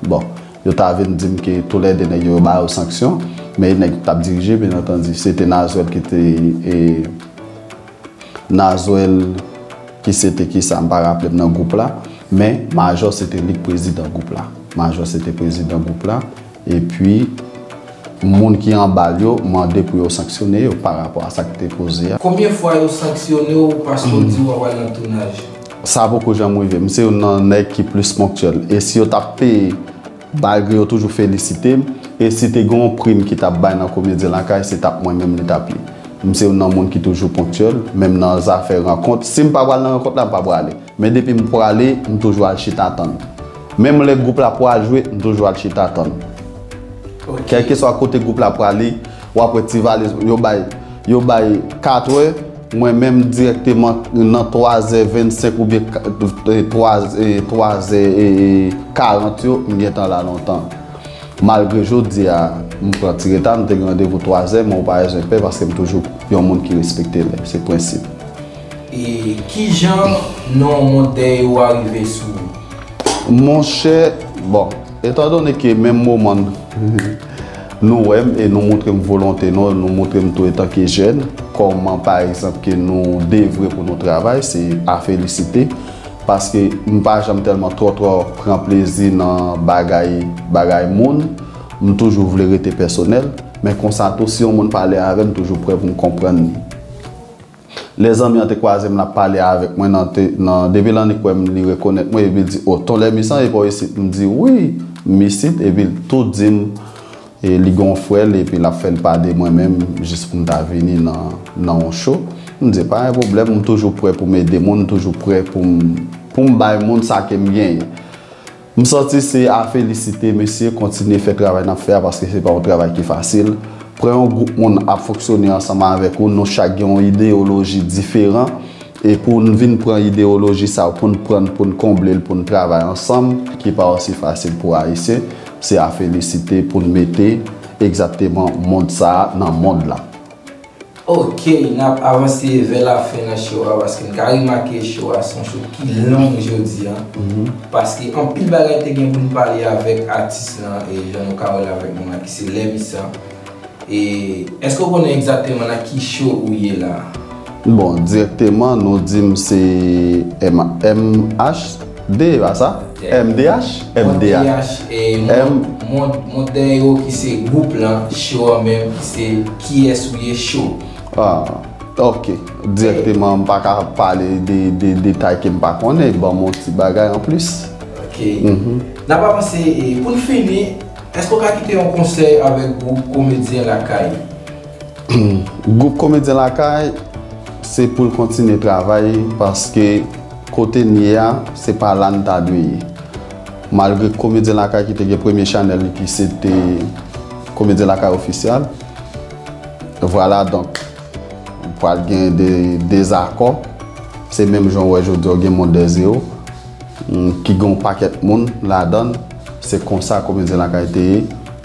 bon, yo ta vin di m ke toulède nèg yo, yo ba yo sanksyon, men nèg t ap dirije, byen antandi, se te Nazwèl ki te, e, Nazwèl ki se te kisa, m pa raple m nan gwoup la, men Majò se te li k prezidan gwoup la. Majò se te prezidan gwoup la, epi moun ki anba l yo mande pou yo sanksyone yo pa rapò a sa k te poze a. Konbyen fwa yo sanksyone w paske w di w ap al nan tounaj? Sa poko janm rive m. Se youn nan nèg ki plis ponktyèl. E si yo t ap peye, malgre yo toujou felisite m, e si te gen yon prim ki t ap bay nan Komedyen Lakay, se t ap mwen menm li t ap ye. M se youn nan moun ki toujou ponktyèl, menm nan zafè rankont. Si m pa pral nan rankont la, m pa prale. Men depi m prale, m toujou al chita tann. Menm lè gwoup la pral jwe, m toujou al chita tann. Ok. Kèlkeswa kote gwoup la prale, w ap wè ti valiz, yo bay, yo bay katrè, mwen menm dirèkteman nan twazè vennsenk oubyen ka-, e, twa, e, twazè, e, e, karant yo, m gentan la lontan. Malgre jodi a, m pran ti reta, m te gen randevou twazè, men w pa bezwen pè paske m toujou yon moun ki respekte lè. Se prensip. E kijan non mòd dèyè yo a rive sou ou? Monchè, bon, etandone ke menm moman nou wè m e nou montre m volonte nou, nou montre m tou etanke jèn, kòman pa egzanp ke nou devwe pou nou travay, se a felisite, paske m pa janm tèlman twò twò pran plezi nan bagay, bagay moun, m toujou vle rete pèsonèl, men konsa tou, si yon moun pale avè m, m toujou prè pou m konprann li. Lè zanmi an te kwaze m, l ap pale avèk mwen nan te, nan, depi l annik wè m, li rekonèt mwen, epi l di, "O, Ton Lèmis an, e pa w isit?" M di, "Wi, m isit," epi l tou di m, e, li gen yon frè l, epi l ap fè l pa de mwen menm, jis pou m ta vini nan, nan yon show. M di, "Pa gen pwoblèm, m toujou prè pou m ede moun, m toujou prè pou m, pou m bay moun sa ke m genyen." M santi se a felisite, mesye, kontinye fè travay n ap fè a, paske se pa yon travay ki fasil. Pran yon gwoup moun ap fonksyone ansanm avèk ou, nou chak gen yon ideyoloji diferan, E pou n vin pran ideyoloji sa yo, pou n pran, pou n konble l, pou n travay ansanm, ki pa osi fasil pou Ayisyen, se a felisite pou n mete egzakteman mond sa a nan mond la. Ok, n ap avanse vè lafen nan show a, paske n ka remake show a se yon show ki long jodi a. Paske anpil bagay te gen pou n pale avèk atis lan, e jan nou ka wè l avèk mwen la, ki se Lèmisan. E èske w konnen egzakteman nan ki show ou ye la? Bon, dirèkteman, nou di m se M H D, pa sa? M D H? M D H. M D H, e mond, mond, mond dèyè yo ki se gwoup lan, show an menm, ki se Kiyès ou ye show. Ah, ok. Dirèkteman, m pa ka pale de, de detay ke m pa konnen. Ban m yon ti bagay anplis. Ok. N ap avanse, e pou n fini, èske w ka kite yon konsèy avèk gwoup Komedyen Lakay? Gwoup Komedyen Lakay, se pou l kontinye travay, paske kote n ye a, se pa la n ta dwe ye. Malgre Komedyen Lakay ki te gen premye chanèl li, ki se te Komedyen Lakay Ofisyal, vwala, donk, pral gen de dezakò. Se menm jan w wè jodi a, gen Mond dèyè yo, ki gen yon pakèt moun ladan l. Se konsa Komedyen Lakay te ye,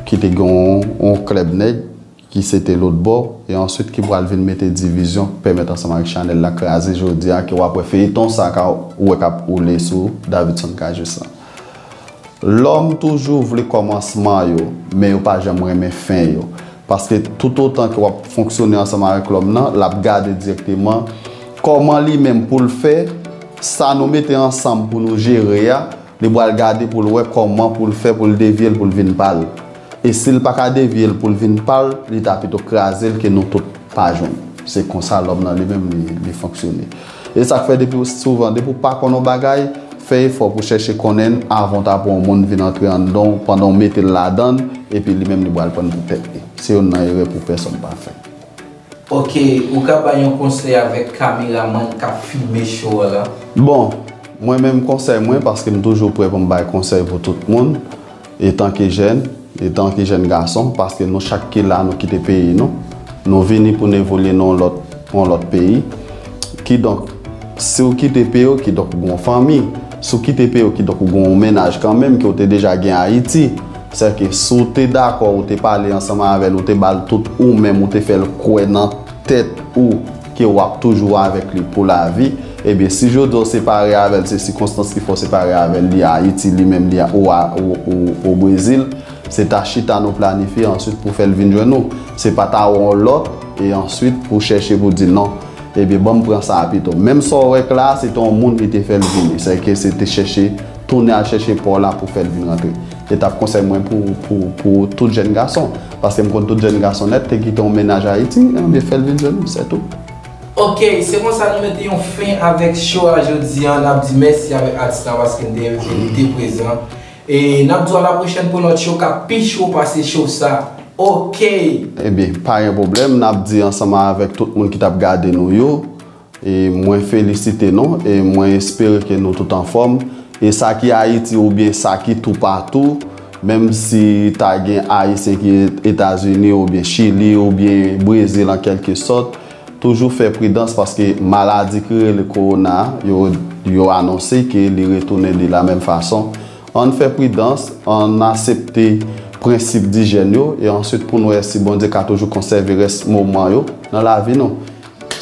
ki te gen yon, yon klèb nèg, ki se te lòt bò, e answit ki pral vin mete divizyon, pèmèt ansanm avèk chanèl la kraze jodi a, ke w ap wè feyton sa ka, ou wè k ap woule sou Davidson Cajuste lan. Lòm toujou vle kòmansman yo, men yo pa janm renmen fen yo. Paske toutotan ke w ap fonksyone ansanm avèk lòm nan, l ap gade dirèkteman kòman li menm pou l fè sa nou mete ansanm pou nou jere a, li pral gade pou l wè kòman pou l fè pou l devye l pou l vin pa l. E si l pa ka devye l pou l vin pa l, li ta pito kraze l ke nou tout pa jwenn. Se konsa lòm nan li menm li, li fonksyone. E sa k fè depi w souvan, depi w pa konn yon bagay, fè efò pou chèche konnen l avan w ta pran yon moun vin antre anndan w, pandan w mete l ladan l, epi li menm li pral pran l pou tèt li. Se youn nan erè pou pèsonn pa fè. Ok, ou ka bay yon konsèy avèk kameramann k ap filme show a la? Bon, mwen menm konsèy mwen, paske m toujou prè pou m bay konsèy pou tout moun, etanke jèn, etanke jèn gason, paske nou chak ki la, nou kite peyi nou. Nou vini pou n evolye nan yon lòt, yon lòt peyi. Kidonk, si w kite peyi w, kidonk ou gen yon fanmi. Si w kite peyi w, kidonk ou gen yon mennaj kanmenm ke w te deja gen Ayiti. Sèke si w te dakò, ou te pale ansanm avè l, ou te ba l tout ou menm, ou te fè l kwè nan tèt ou ke w ap toujou avèk li pou lavi, ebyen, si jodi a w separe avè l, se sikonstans ki fè w separe avè l, li Ayiti, li menm li a, ou a, ou, ou, ou Brezil, se ta chita nou planifye answit pou fè l vin jwenn ou. Se pa ta wè yon lòt, e answit pou chèche pou di non. Ebyen, ban m pran sa a pito. Menm sa w wè k la a, se te yon moun ki te fè l vini. Sèke se te chèche, tounen al chèche pa w la pou fè l vin rantre. Se t ap konsèy mwen pou, pou, pou tout jèn gason. Paske m konn tout jèn gason nèt te kite yon mennaj Ayiti, ebyen fè l vin jwenn ou, sètou. Ok, se konsa nou mete yon fen avèk show a jodi a. N ap di mèsi avèk atis la paske n te envite li, li te prezan. E n ap di w a la pwochèn pou yon lòt show k ap pi cho pase show sa. Ok. Ebyen, pa gen pwoblèm, n ap di ansanm avèk tout moun ki t ap gade nou yo, e mwen felisite nou, e mwen espere ke nou tout anfòm. E sa ki Ayiti oubyen sa ki toupatou, menm si ta gen Ayisyen ki Etazini oubyen Chili oubyen Brezil an kèlkesòt, toujou fè pridans paske maladi ki rele kowona a, yo, yo anonse ke li retounen de la menm fason. Ann fè pridans, ann asepte prensip dijèn yo, e answit pou n wè si Bondye ka toujou konsève rès moman yo nan lavi nou.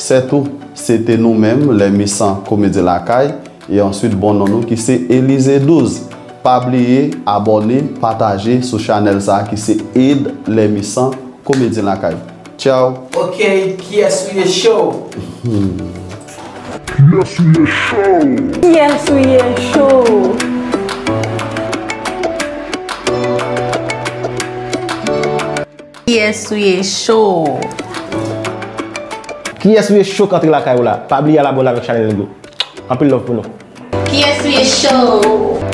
Sètou, se te nou menm, Lèmisan Komedyen Lakay, e answit bon non nou ki se Elize douz. Pa bliye abòne, pataje sou chanèl sa a ki se Ed Lèmisan Komedyen Lakay. Tchaw! Ok, kiyès ou ye show? Kiyès ou ye show? Kiyès ou ye show? Kiyès ou ye show? Kiyès ou ye show k antre lakay ou la? Pa bliye al abòne avèk chanèl nèg yo. Anpil love pou nou. Kiyès ou ye show?